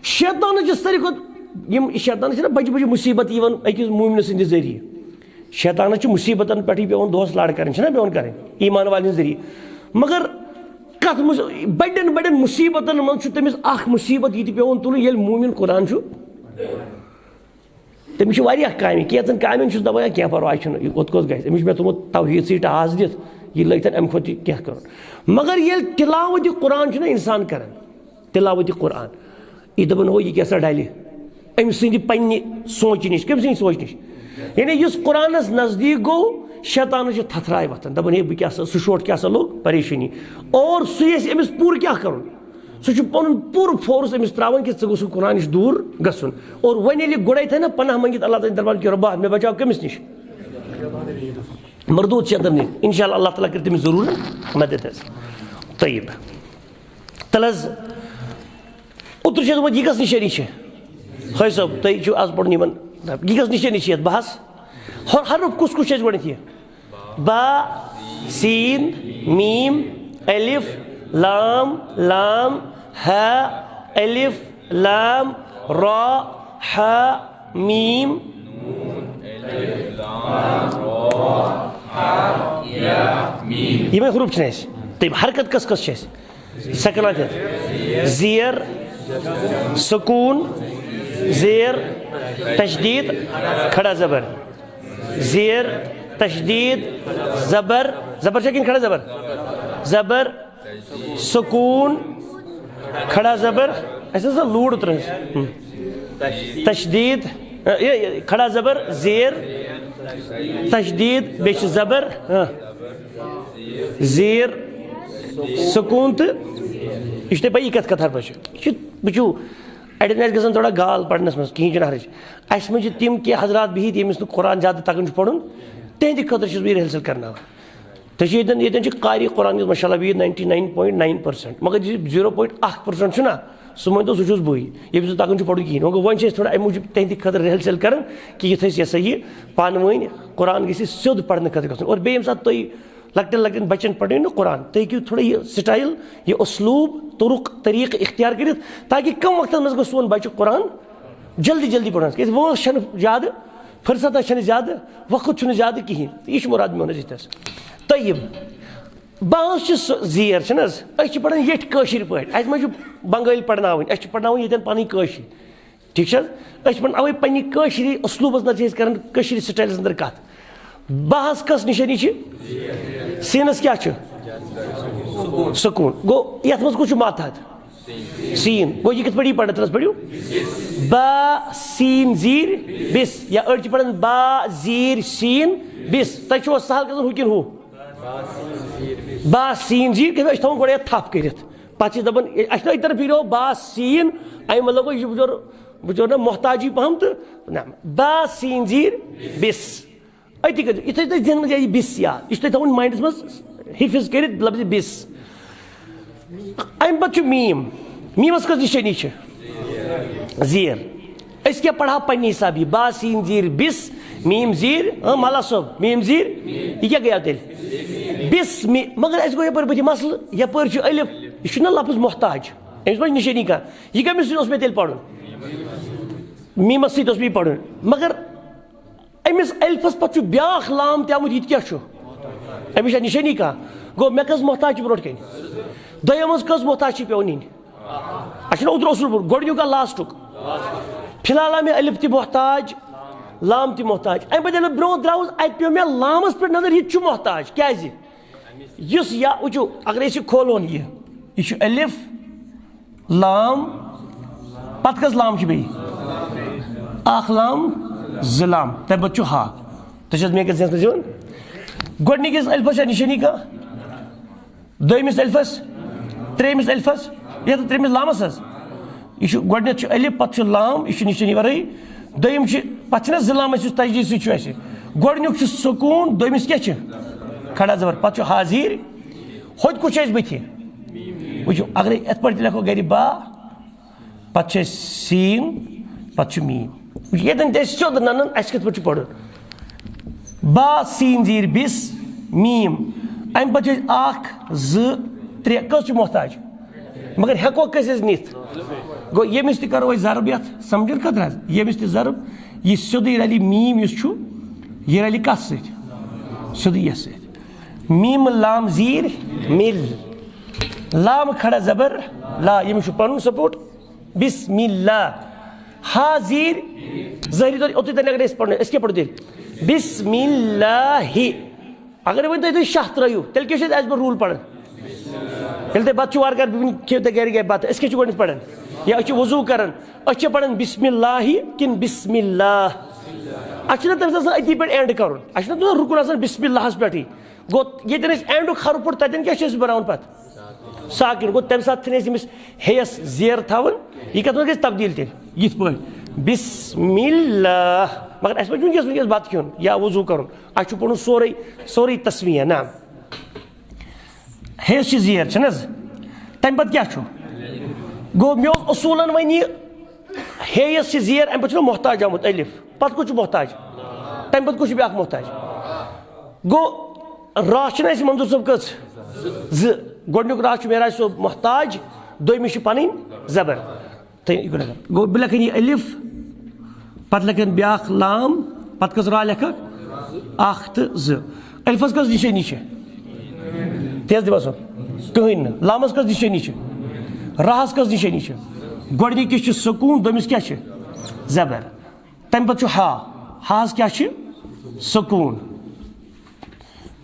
شیطانَس چھِ ساروی کھۄتہٕ، یِم شیطانَس چھِنہ بَجہِ بَجہِ مُصیٖبت یِوان أکِس مومنہٕ سٕنٛدِ ذٔریعہٕ۔ شیطانَس چھِ مُصیٖبتَن پٮ۪ٹھٕے پٮ۪وان دۄہَس لَڑ کَرٕنۍ، چھِنہ پٮ۪وان کَرٕنۍ ایٖمان والٮ۪ن ذٔریعہٕ۔ مگر کَتھ مُص-، بَڑٮ۪ن بَڑٮ۪ن مُصیٖبتَن منٛز چھُ تٔمِس اَکھ مُصیٖبت یہِ تہِ پٮ۪وان تُلُن، ییٚلہِ مومِن قرآن چھُ تٔمِس چھِ واریاہ کامہِ، کینٛژن کامٮ۪ن چھُس دَپان، "ہے، کینٛہہ پَرواے چھُنہٕ، یہِ کوٚت گوٚژھ گژھِ؟" أمِس چھُ مےٚ تھوٚمُت توحیٖد سۭتۍ ٹاس دِتھ، یہِ لٲگۍ تَن اَمہِ کھۄتہٕ تہِ کینٛہہ کَرُن۔ مگر ییٚلہِ تِلاوتِ قرآن چھُنہ اِنسان کَران، تِلاوتِ قرآن، یہِ دَپان، "ہو، یہِ کیٛاہ سا ڈَلہِ أمۍ سٕنٛدِ پنٛنہِ سونٛچہِ نِش؟" کٔمۍ سٕنٛدِ سونٛچہِ نِش؟ یعنی یُس قرآنَس نزدیٖک گوٚو، شیطانَس چھِ تھَتھراے وۄتھان، دَپان، "ہے، بہٕ کیٛاہ سا، سُہ شوٹھ کیٛاہ سا لوٚگ؟" پریشٲنی۔ اور سُے اَسہِ أمِس پوٗرٕ کیٛاہ کَرُن؟ سُہ چھُ پَنُن پوٗرٕ فورس أمِس ترٛاوان کہِ ژٕ گوٚژھ قرآن نِش دوٗر گژھُن۔ اور وۄنۍ ییٚلہِ یہِ گۄڈَے تھایہِ نہ پناہ مٔنٛگِتھ اللہ تعالیٰ سٕنٛدِ دربار کہِ رۄبا، مےٚ بچاو کٔمِس نِش؟ مردوٗد شیطان نِش۔ اِنشاء اللہ، اللہ تعالیٰ کَرِ تٔمِس ضروٗر مدد حظ۔ طیب۔ تَلہٕ حظ، اوترٕ چھِ اَسہِ وۄنۍ یہِ کۄس نِشٲنی چھِ؟ حٲج صٲب، تُہۍ چھِو آز پَرُن یِمَن، یہِ کۄس نِشٲنی چھِ یَتھ بَہَس؟ ہر، حرف کُس کُس چھُ اَسہِ گۄڈٕنٮ۪تھ یہِ؟ با، سین، میم، الف، لام، لام، ہا، الف، لام، را، ہا، میم۔ یِمے حروف چھِنہٕ اَسہِ؟ تہٕ حرکت کس کس چھِ اَسہِ؟ سکنات یَتھ۔ زیر، سکون، زیر، تشدید، کھڑا زبر۔ زیر، تشدید، زبر، زبر چھا کِنہٕ کھڑا زبر؟ زبر، سکون، کھڑا زبر، اَسہِ ٲس نہ لوٗر ترٛٲومٕژ۔ ہم۔ تشدید، اے، اے، کھڑا زبر، زیر، تشدید، بیٚیہِ چھِ زبر، ہاں۔ زیر، سکون تہٕ یہِ چھُ تۄہہِ پَیی یہِ کَتھ کَتھ حرفَس چھُ۔ یہِ چھُ، وٕچھِو، اَڑٮ۪ن آسہِ گژھان تھوڑا گال پَرنَس منٛز، کِہیٖنۍ چھُنہٕ حرج۔ اَسہِ منٛز چھِ تِم کینٛہہ حضرات بِہِتھ، ییٚمِس نہٕ قرآن زیادٕ تَگان چھُ پَرُن، تِہِنٛدِ خٲطرٕ چھُس بہٕ یہِ رِہرسل کَرناوان۔ تۄہہِ چھِ ییٚتٮ۪ن، ییٚتٮ۪ن چھِ قاری قرآن یُس ماشاء اللہ بِہِتھ ninety nine point nine percent, مگر یُس زیٖرو پوینٹ اَکھ پٔرسنٹ چھُنہ، سُہ مٲنۍتو سُہ چھُس بٕے، ییٚمِس نہٕ تَگان چھُ پَرُن کِہیٖنۍ۔ وۄنۍ گوٚو، وۄنۍ چھِ أسۍ تھوڑا اَمہِ موٗجوٗب تِہِنٛدِ خٲطرٕ رِہرسل کَران کہِ یُتھ أسۍ یہِ ہسا یہِ پانہٕ ؤنۍ قرآن گژھِ سیوٚد پَرنہٕ خٲطرٕ گژھُن۔ اور بیٚیہِ ییٚمہِ ساتہٕ تُہۍ لۄکٹٮ۪ن لۄکٹٮ۪ن بَچَن پَرنٲیِو نہٕ قرآن، تُہۍ ہیٚکِو تھوڑا یہِ سٹایل، یہِ اُسلوٗب، طرق، طریٖقہٕ اختیار کٔرِتھ، تاکہِ کَم وقتَس منٛز گوٚژھ سون بَچہٕ قرآن جلدی جلدی پَرُن، کیٛازِ وٲنٛس چھَنہٕ زیادٕ، فرصت چھَنہٕ زیادٕ، وقت چھُنہٕ زیادٕ کِہیٖنۍ۔ تہٕ یہِ چھُ مُراد میون حظ ییٚتہِ تھَس۔ طیب۔ بہٕ حظ چھُس سُہ زیر، چھِنہٕ حظ؟ أسۍ چھِ پَران ییٚتھۍ کٲشِرۍ پٲٹھۍ، اَسہِ ما چھُ بنٛگٲلۍ پَرناوٕنۍ، اَسہِ چھِ پَرناوٕنۍ ییٚتٮ۪ن پَنٕنۍ کٲشِر، ٹھیٖک چھِ حظ؟ أسۍ چھِ پَران اَوَے پنٛنہِ کٲشرِ اُسلوٗبَس منٛز چھِ أسۍ کَران کٲشرِ سٹایلَس اندر کَتھ۔ باہَس کۄس نِشٲنی چھِ؟ سیٖنَس کیٛاہ چھُ؟ سکوٗن۔ گوٚو یَتھ منٛز کُس چھُ ماتحت؟ سیٖن۔ گوٚو یہِ کِتھ پٲٹھۍ یی پَرنہٕ؟ تَتھ پٲرِو۔ با سیٖن زیٖر بِس، یا أڑۍ چھِ پَران با زیٖر سیٖن بِس۔ تۄہہِ چھُوا سہل گژھان ہُہ کِنہٕ ہُہ؟ با سیٖن زیٖر کٔرِتھ، أسۍ تھاوان گۄڈٕ یَتھ تھَپھ کٔرِتھ۔ پَتہٕ چھِ دَپان، اَسہِ چھُنہ أتھۍ طرفہٕ یہِ با سیٖن، اَمہِ مطلب گوٚو، یہِ چھُ بِچور، بِچور نہ محتاجی پَہَم تہٕ نہ۔ با سیٖن زیٖر بِس۔ أتی کٔرِو، یُتھُے تۄہہِ ذہنَس منٛز یی بِس یاد، یہِ چھُ تۄہہِ تھاوُن ماینڈَس منٛز، حِفظ کٔرِتھ لفظِ بِس۔ اَمہِ پَتہٕ چھُ میٖم۔ میٖمَس کۄس نِشٲنی چھِ؟ زیر۔ أسۍ کیٛاہ پَرہاو پنٛنہِ حسابہٕ یہِ؟ با سیٖن زیٖر بِس، میٖم زیٖر، اۭں، ملا صٲب، میٖم زیٖر، یہِ کیٛاہ گٔیو تیٚلہِ؟ بِس می-، مگر اَسہِ گوٚو یَپٲرۍ بٕتھِ مسلہٕ، یَپٲرۍ چھُ الف، یہِ چھُنہ لفظ محتاج، أمِس ما چھِ نِشٲنی کانٛہہ؟ یہِ کٔمِس سۭتۍ اوس مےٚ تیٚلہِ پَرُن؟ میٖمَس سۭتۍ اوس مےٚ یہِ پَرُن۔ مگر أمِس الفس پتہٕ چھُ بیٛاکھ لام تہِ آمُت، یہِ تہِ کیٛاہ چھُ؟ أمِس چھا نِشٲنی کانٛہہ؟ گوٚو، مےٚ کٔژ محتاج چھِ برونٛٹھ کَنہِ؟ دوٚیِم منٛز کٔژ محتاج چھِ پٮ۪وان نِنۍ؟ اَسہِ چھُنہ اوترٕ اوسمُت پوٚرمُت، گۄڈٕنیُک آ لاسٹُک۔ فی الحال آو مےٚ الف تہِ محتاج، لام تہِ محتاج۔ اَمہِ پتہٕ ییٚلہِ بہٕ برونٛٹھ درٛاوُس، اَتہِ پیوٚو مےٚ لامَس پٮ۪ٹھ نظر، یہِ تہِ چھُ محتاج۔ کیٛازِ؟ یُس یا وٕچھِو، اگر أسۍ یہِ کھولون، یہِ، یہِ چھُ الف، لام، پتہٕ کٔژ لام چھِ بیٚیہِ؟ اکھ لام، زٕ لام، تَمہِ پتہٕ چھُ ہا۔ تُہۍ چھِ حظ میٲنۍ کَتھ ذہنَس منٛز یِوان؟ گۄڈٕنِکِس الفَس چھا نِشٲنی کانٛہہ؟ دوٚیمِس الفَس؟ ترٛیٚیِمِس الفَس؟ یَتھ ترٛیٚیِمِس لامَس حظ؟ یہِ چھُ، گۄڈٕنٮ۪تھ چھُ الف، پتہٕ چھُ لام، یہِ چھُ نِشٲنی ورٲیی۔ دوٚیِم چھِ، پتہٕ چھِنہ زٕ لام اَسہِ، یُس تجدیٖد سۭتۍ چھُ اَسہِ۔ گۄڈٕنیُک چھُ سکوٗن، دوٚیمِس کیٛاہ چھِ؟ کھڑا زبر۔ پتہٕ چھُ حاضیر۔ ہوٚتہِ کُس چھُ اَسہِ بٕتھِ؟ وٕچھِو، اگرے یِتھ پٲٹھۍ تہِ لیکھو گرِ با، پتہٕ چھُ اَسہِ سیٖن، پتہٕ چھُ میٖم۔ وٕچھِو، ییٚتٮ۪ن تہِ اَسہِ سیوٚد نَنان، اَسہِ کِتھ پٲٹھۍ چھُ پَرُن؟ با سیٖن زیٖر بِس میٖم۔ اَمہِ پتہٕ چھُ اَسہِ اکھ، زٕ، ترٛےٚ۔ کٔژ چھِ محتاج؟ مگر ہٮ۪کو کٔژ أسۍ نِتھ؟ گوٚو، ییٚمِس تہِ کرو أسۍ ضرب یَتھ، سمجھن خٲطرٕ حظ، ییٚمِس تہِ ضرب، یہِ سیوٚدُے رَلہِ میٖم یُس چھُ، یہِ رَلہِ کَس سۭتۍ؟ سیوٚدُے یَس سۭتۍ۔ میٖم لام زیٖر مِل۔ لام کھڑا زبر لا، ییٚمِس چھُ پَنُن سپورٹ۔ بسم اللہ۔ ہا زیٖر، ظٲہری طور اوتُے تانۍ اگر أسۍ پَرو، أسۍ کیٛاہ پَرو تیٚلہِ؟ بسم اللہ۔ اگر وۄنۍ تُہۍ، تُہۍ شاہ ترٛٲیِو، تیٚلہِ کیٛاہ چھُ اَسہِ، اَسہِ پَتہٕ روٗل پَران؟ ییٚلہِ تُہۍ بَتہٕ چھِو وارٕ کارٕ، بِہُن کھیٚیِو تُہۍ گَرِ گَرِ بَتہٕ، أسۍ کیٛاہ چھِ گۄڈٕنٮ۪تھ پَران؟ یا أسۍ چھِ وضوٗ کَران، أسۍ چھِ پَران بسم اللہ کِنہٕ بسم اللہ؟ اَسہِ چھُنہ تٔمِس آسان أتی پٮ۪ٹھ اینڈ کَرُن، اَسہِ چھُنہ تٔمِس رُکُن آسان بسم اللہَس پٮ۪ٹھٕے۔ گوٚو، ییٚتٮ۪ن أسۍ اینڈُک حرف پوٚر، تَتٮ۪ن کیٛاہ چھِ أسۍ بَناوان پَتہٕ؟ ساکِن۔ گوٚو، تَمہِ ساتہٕ چھِنہٕ أسۍ أمِس ہیٚیَس زیر تھاوان۔ یہِ کَتھ منٛز گژھِ تبدیٖل تیٚلہِ؟ یِتھ پٲٹھۍ، بسم اللہ۔ مگر اَسہِ ما چھُ وٕنکیٚس، وٕنکیٚس بَتہٕ کھیوٚن یا وضوٗ کَرُن؟ اَسہِ چھُ پَرُن سورُے، سورُے تسمیہ، نہ؟ ہیٚیَس چھِ زیر، چھِنہٕ حظ؟ تَمہِ پَتہٕ کیٛاہ چھُ؟ گوٚو، مےٚ اوس اصوٗلَن وۄنۍ یہِ، ہیٚیَس چھِ زیر، اَمہِ پَتہٕ چھُنہ محتاج آمُت الف، پَتہٕ کُس چھُ محتاج؟ تَمہِ پَتہٕ کُس چھُ بیٛاکھ محتاج؟ گوٚو، را چھِنہٕ اَسہِ منظوٗر صٲب کٔژ؟ زٕ۔ گۄڈٕنیُک را چھُ معراج صٲب محتاج، دوٚیمِس چھِ پَنٕنۍ زبر۔ تہٕ یہِ گوٚو نظر۔ گوٚو، بہٕ لیکھن یہِ الف، پَتہٕ لیکھن بیٛاکھ لام، پَتہٕ کٔژ را لیکھکھ؟ اَکھ تہٕ زٕ۔ الفَس کٔژ نِشٲنی چھِ؟ تیز دِبا صٲب۔ کٕہٕنۍ نہٕ۔ لامَس کٔژ نِشٲنی چھِ؟ راہَس کٔژ نِشٲنی چھِ؟ گۄڈٕنِکِس چھُ سکوٗن، دوٚیمِس کیٛاہ چھِ؟ زبر۔ تَمہِ پَتہٕ چھُ ہا۔ ہاہَس کیٛاہ چھِ؟ سکوٗن۔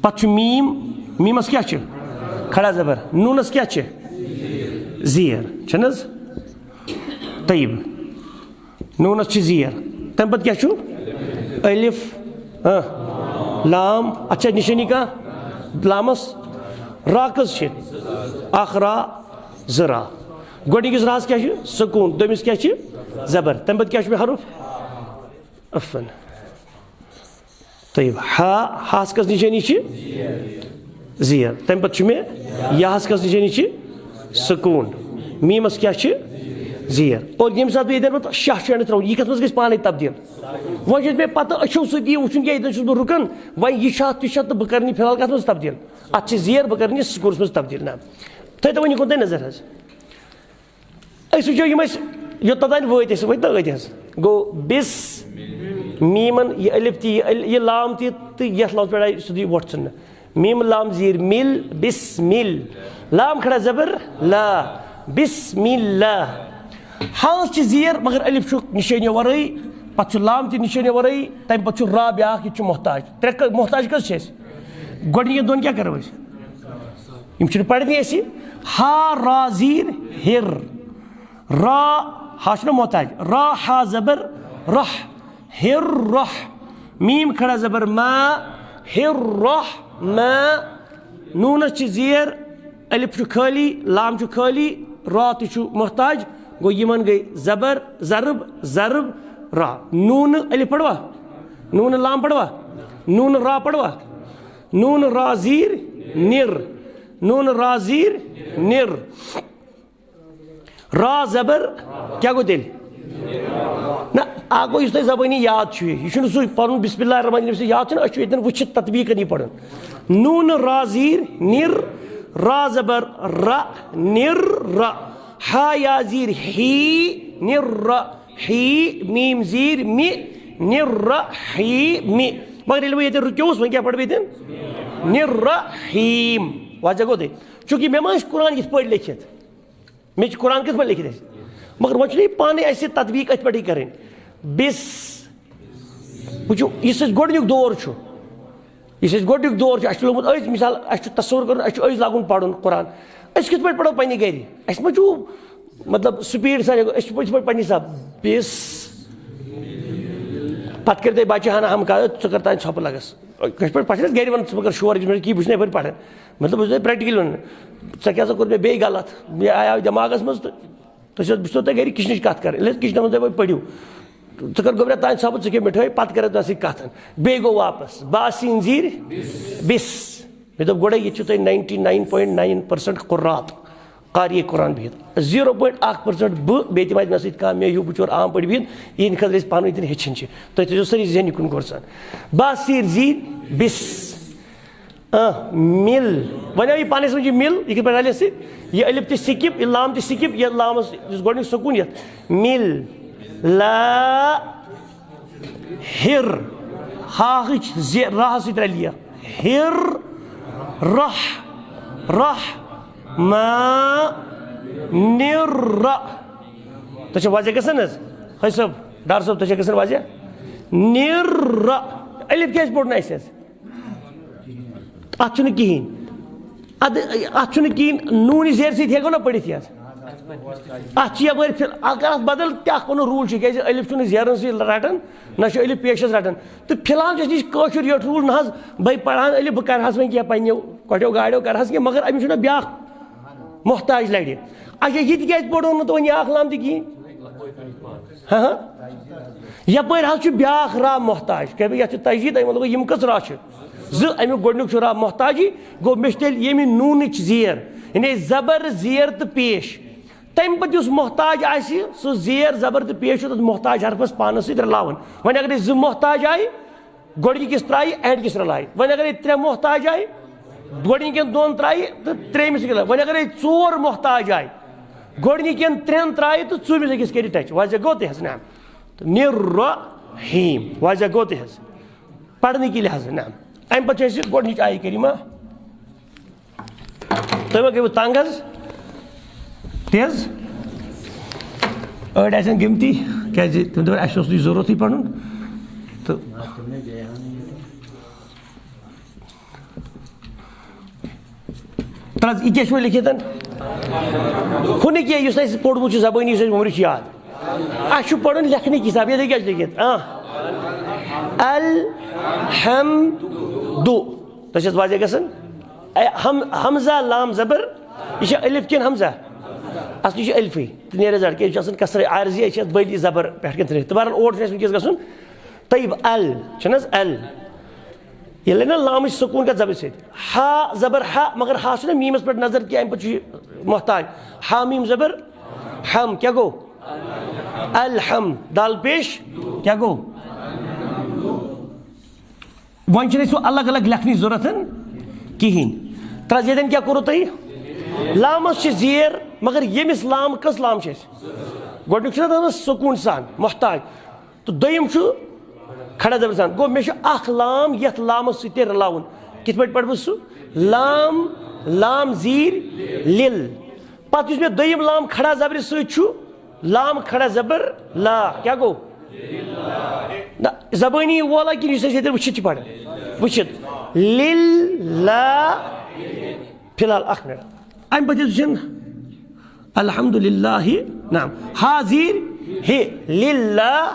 پَتہٕ چھُ میٖم۔ میٖمَس کیٛاہ چھِ؟ کھڑا زبر۔ نوٗنَس کیٛاہ چھِ؟ زیر۔ چھَنہٕ حظ؟ طیب۔ نوٗنَس چھِ زیر۔ تَمہِ پَتہٕ کیٛاہ چھُ؟ الف۔ ہاں۔ لام۔ اَتھ چھا نِشٲنی کانٛہہ؟ لامَس۔ را کٔژ چھِ؟ اَکھ را۔ زٕ را۔ گۄڈٕنِکِس راہَس کیٛاہ چھُ؟ سکوٗن۔ دوٚیمِس کیٛاہ چھِ؟ زبر۔ تَمہِ پَتہٕ کیٛاہ چھُ مےٚ حرف؟ عفن۔ طیب۔ ہا، ہاہَس کٔژ نِشٲنی چھِ؟ زیر۔ تَمہِ پَتہٕ چھُ مےٚ یاہَس کٔژ نِشٲنی چھِ؟ سکوٗن۔ میٖمَس کیٛاہ چھِ؟ زیر۔ اور ییٚمہِ ساتہٕ بہٕ ییٚتٮ۪ن پَتہٕ شاہ چھُ اَنِتھ ترٛاوُن، یہِ کَتھ منٛز گژھِ پانَے تبدیٖل؟ وۄنۍ چھُ مےٚ پَتہٕ أچھو سۭتۍ یہِ وٕچھُن کہِ ییٚتٮ۪ن چھُس بہٕ رُکان، وۄنۍ یہِ شاہ تہِ چھُ تہٕ بہٕ کَرٕ نہٕ فی الحال کَتھ منٛز تبدیٖل؟ اَتھ چھِ زیر، بہٕ کَرٕ نہٕ یہِ سکوٗنَس منٛز تبدیٖل۔ نہ۔ تھٲیتو وۄنۍ یہِ کُن تُہۍ نظر حظ۔ أسۍ وٕچھو یِم أسۍ یوٚتام وٲتۍ أسۍ وۄنۍ تہٕ أتۍ حظ۔ گوٚو بِس، میٖمَن یہِ الف تہِ، یہِ ال-، یہِ لام تہِ تہٕ یَتھ لامَس پٮ۪ٹھ آیہِ سیوٚدُے وۄٹھ ژھٕننہٕ۔ میم لام زیر مل، بسمل۔ لام کھڑا زبر لا، بسم اللہ۔ ہاس چھِ زیر، مگر الف چھُ نشٲنی ورٲے، پتہٕ چھُ لام تہِ نشٲنی ورٲے، تمہِ پتہٕ چھُ را بیاکھ، یہِ تہِ چھُ محتاج۔ ترٛےٚ ک-، محتاج کٔژ چھِ اَسہِ؟ گۄڈٕنِکٮ۪ن دۄن کیٛاہ کرو أسۍ؟ یِم چھِنہٕ پرنی اَسہِ۔ ہا را زیر ہر۔ را، ہا چھُنہ محتاج۔ را ہا زبر رح، ہر رح۔ میم کھڑا زبر ما، ہر رح ما۔ نونس چھِ زیر، الف چھُ خٲلی، لام چھُ خٲلی، را تہِ چھُ محتاج۔ گوٚو یِمن گٔے زبر، ضرب، ضرب، را۔ نون الف پڑوا؟ نون لام پڑوا؟ نون را پڑوا؟ نون را زیر نر۔ نون را زیر نر۔ را زبر کیٛاہ گوٚو تیٚلہِ؟ نہ، اکھ گوٚو یُس تۄہہِ زبٲنی یاد چھُ، یہِ چھُنہٕ سُے پنُن بسم اللہ الرحمن الرحیم یُس یاد چھُنہٕ، أسۍ چھُ ییٚتٮ۪ن وٕچھِتھ تطبیٖق کَرنہِ پَرُن۔ نوٗنہٕ را زیٖر نِر، را زبر رَ، نِر رَ، ہا یا زیٖر ہی، نِر رَ، ہی، میٖم زیٖر مِ، نِر رَ، ہی، مِ۔ مگر ییٚلہِ بہٕ ییٚتٮ۪ن رُکیووُس، وۄنۍ کیٛاہ پَرٕ بہٕ ییٚتٮ۪ن؟ نِر رَ، ہیٖم۔ واضح گوٚو تۄہہِ؟ چوٗنٛکہِ مےٚ ما ٲسۍ قرآن یِتھ پٲٹھۍ لیٚکھِتھ؟ مےٚ چھِ قرآن کِتھ پٲٹھۍ لیٚکھِتھ اَسہِ؟ مگر وۄنۍ چھُنہٕ یہِ پانَے اَسہِ تطبیٖق أتھۍ پٮ۪ٹھٕے کَرٕنۍ۔ بِس، وٕچھِو، یُس اَسہِ گۄڈٕنیُک دور چھُ، یُس اَسہِ گۄڈٕنیُک دور چھُ، اَسہِ چھُ لوٚگمُت أزۍ، مِثال، اَسہِ چھُ تصوُر کَرُن، اَسہِ چھُ أزۍ لاگُن پَرُن قرآن۔ أسۍ کِتھ پٲٹھۍ پَرو پنٛنہِ گَرِ؟ اَسہِ ما چھُ، مطلب، speed سان، أسۍ چھِ پٔتۍ پٲٹھۍ پنٛنہِ حساب، بِس، پَتہٕ کٔرۍ تۄہہِ بَچہِ ہَنا ہَمکار، ژٕ کَر تانۍ ژھۄپہٕ لَگَس۔ کٲشِر پٲٹھۍ پَتہٕ چھِنہٕ اَسہِ گَرِ وَنان، ژٕ مہ کَر شور، یہِ چھُنہٕ کِہیٖنۍ، بہٕ چھُس نہٕ یَپٲرۍ پَران۔ مطلب، بہٕ چھُس تۄہہِ practical وَنان۔ ژےٚ کیٛاہ سا کوٚر مےٚ بیٚیہِ غلط؟ مےٚ آیاو دٮ۪ماغَس منٛز تہٕ تۄہہِ چھُ، بہٕ چھُسو تۄہہِ گَرِ کِچنٕچ کَتھ کَران۔ ییٚلہِ أسۍ کِچنَس منٛز تۄہہِ وۄنۍ پٔرِو، ژٕ کَر گوٚبریا تانۍ ژھۄپہٕ، ژٕ کھے مِٹھٲے، پَتہٕ کَرو تۄہہِ سۭتۍ کَتھ۔ بیٚیہِ گوٚو واپَس۔ با سیٖن زیٖر، بِس۔ مےٚ دوٚپ گۄڈَے، ییٚتہِ چھُو تۄہہِ ninety nine point nine percent Qurat, قاری قرآن بِہِتھ۔ Zero point اَکھ percent بہٕ، بیٚیہِ تِم آسہِ مےٚ سۭتۍ کانٛہہ، مےٚ ہیوٗ بِچور عام پٲٹھۍ بِہِتھ، یِہِنٛدِ خٲطرٕ أسۍ پانہٕ ؤنۍ تہِ ہیٚچھِنۍ چھِ۔ تُہۍ تھٲیزیو سٲری ذہنی کُن گۄڈٕ سان۔ با سیٖر زیٖر، بِس۔ آ، مِل۔ وۄنۍ آو یہِ پانَے سَمجھ، یہِ مِل، یہِ کِتھ پٲٹھۍ رَلہِ اَسہِ سۭتۍ؟ یہِ الف تہِ skip، یہِ لام تہِ skip، یہِ لامَس یُس گۄڈٕنیُک سکوٗن یَتھ۔ مِل۔ لا۔ ہِر۔ ہاہٕچ زِ-، راہَس سۭتۍ رَلہِ یہِ۔ ہِر۔ رَح۔ رَح۔ ما۔ نِر۔ تۄہہِ چھا واضح گژھان حظ؟ حٲج صٲب، ڈار صٲب، تۄہہِ چھا گژھان واضح؟ نِر۔ الف کیٛازِ پوٚر نہٕ اَسہِ حظ؟ اَتھ چھُنہٕ کِہیٖنۍ۔ اَدٕ اَتھ چھُنہٕ کِہیٖنۍ، نوٗنہِ زیرِ سۭتۍ ہٮ۪کو نہ پٔرِتھ یہِ حظ؟ اَتھ چھِ یَپٲرۍ فِل-، اگر اَتھ بدل تہِ اَکھ پَنُن rule چھُ، کیٛازِ الف چھُنہٕ زیرَن سۭتۍ رَٹان، نہ چھُ الف پیشَس رَٹان۔ تہٕ فِلحال چھُ اَسہِ نِش کٲشُر یوت rule، نہ حظ، بَے پَران الف، بہٕ کَرٕ حظ وۄنۍ کینٛہہ پنٛنیو کۄٹھیو گاڑیو کَرٕ حظ کینٛہہ، مگر أمِس چھُنہ بیٛاکھ محتاج لَرِ۔ اچھا، یہِ تہِ کیٛازِ پوٚرُن نہٕ تہٕ وۄنۍ یہِ اَکھ لام تہِ کِہیٖنۍ؟ ہاں، ہاں۔ یپٲرۍ حظ چھُ بیٛاکھ را محتاج۔ کیٛاہ یَتھ چھُ تجدیٖد، اَمیُک مطلب یِم کٔژ را چھِ؟ زٕ۔ اَمیُک گۄڈٕنیُک چھُ را محتاجی، گوٚو مےٚ چھُ تیٚلہِ ییٚمہِ نوٗنٕچ زیر، یعنی زبر زیر تہٕ پیش۔ تَمہِ پَتہٕ یُس محتاج آسہِ، سُہ زیر زبر تہٕ پیش چھُ تَتھ محتاج حرفَس پانَس سۭتۍ رَلاوُن۔ وۄنۍ اگر أسۍ زٕ محتاج آیہِ، گۄڈٕنِکِس ترٛایہِ، اینڈ کِس رَلایہِ۔ وۄنۍ اگر أسۍ ترٛےٚ محتاج آیہِ، گۄڈٕنِکٮ۪ن دۄن ترٛایہِ تہٕ ترٛیٚیِمِس أکِس لَگہِ۔ وۄنۍ اگر أسۍ ژور محتاج آیہِ، گۄڈٕنِکٮ۪ن ترٛٮ۪ن ترٛایہِ تہٕ ژوٗرمِس أکِس کٔرِو ٹچ۔ واضح گوٚو تۄہہِ حظ؟ نعم۔ تہٕ نِر رحیٖم۔ واضح گوٚو تۄہہِ حظ؟ پَرنہٕ کہِ لحاظہٕ، نعم۔ اَمہِ پَتہٕ چھِ اَسہِ گۄڈٕنِچ آیہِ کریٖمہ۔ تُہۍ ما گٔیوٕ تنٛگ حظ؟ تہِ حظ؟ أڑۍ آسن گٔمتی، کیٛازِ تِم دَپن، اَسہِ اوس نہٕ یہِ ضروٗرتٕے پَرُن۔ تہٕ تَلہٕ حظ، یہِ کیٛاہ چھُ وۄنۍ لیٚکھِتھ؟ ہُہ نہٕ کینٛہہ، یُس اَسہِ پوٚرمُت چھُ زبٲنی، یُس اَسہِ وُمرِ چھُ یاد۔ اَسہِ چھُ پَرُن لیکھنٕکۍ حِساب، ییٚتہِ کیٛاہ چھُ لیٚکھِتھ؟ آ۔ الحمدُ۔ تۄہہِ چھِ حظ واضح گژھان؟ اے، ہم-، حمزہ لام زبر، یہِ چھا الف کِنہٕ حمزہ؟ اَصلی چھُ الفٕے، تہٕ نیرِ زَر، کیٛازِ یہِ چھُ آسان کسرٕے عارضی، یہِ چھِ اَتھ بٔلۍ زبر پٮ۪ٹھ کَنہِ ترٛٲوِتھ۔ تہٕ بہرحال، اور چھُ اَسہِ وٕنکیٚس گژھُن۔ طیب، ال، چھُنہٕ حظ ال؟ ییٚلہِ نہٕ لامٕچ سکوٗن گژھِ زبر سۭتۍ۔ ہا زبر ہا، مگر ہا چھُنہ میٖمَس پٮ۪ٹھ نظر کینٛہہ، اَمہِ پَتہٕ چھُ یہِ محتاج۔ ہا میٖم زبر ہم، کیٛاہ گوٚو؟ الحم، دال پیش، کیٛاہ گوٚو؟ وۄنۍ چھِنہٕ اَسہِ سُہ الگ الگ لیکھنٕچ ضوٚرَتھ کِہیٖنۍ۔ تَلہٕ حظ، ییٚتٮ۪ن کیٛاہ کوٚروٕ تۄہہِ؟ لامَس چھِ زیر، مگر ییٚمِس لام، کٔژ لام چھِ اَسہِ؟ گۄڈٕنیُک چھُنہ تَتھ منٛز سکوٗن سان، محتاج۔ تہٕ دوٚیِم چھُ کھڑا زبر سان۔ گوٚو، مےٚ چھُ اَکھ لام یَتھ لامَس سۭتۍ تہِ رَلاوُن۔ کِتھ پٲٹھۍ پَرٕ بہٕ سُہ؟ لام، لام زیٖر، لِل۔ پَتہٕ یُس مےٚ دوٚیِم لام کھڑا زبرِ سۭتۍ چھُ، لام کھڑا زبر لا، کیٛاہ گوٚو؟ نہ، زبٲنی وولا کِنہٕ یُس أسۍ ییٚتٮ۪ن وٕچھِتھ چھِ پَران؟ وٕچھِتھ۔ لِل لا۔ فی الحال اَکھ مِنٹ۔ اَمہِ پَتہٕ یُس چھُنہٕ الحمدللہ، نعم، حاضر ہے، للہ۔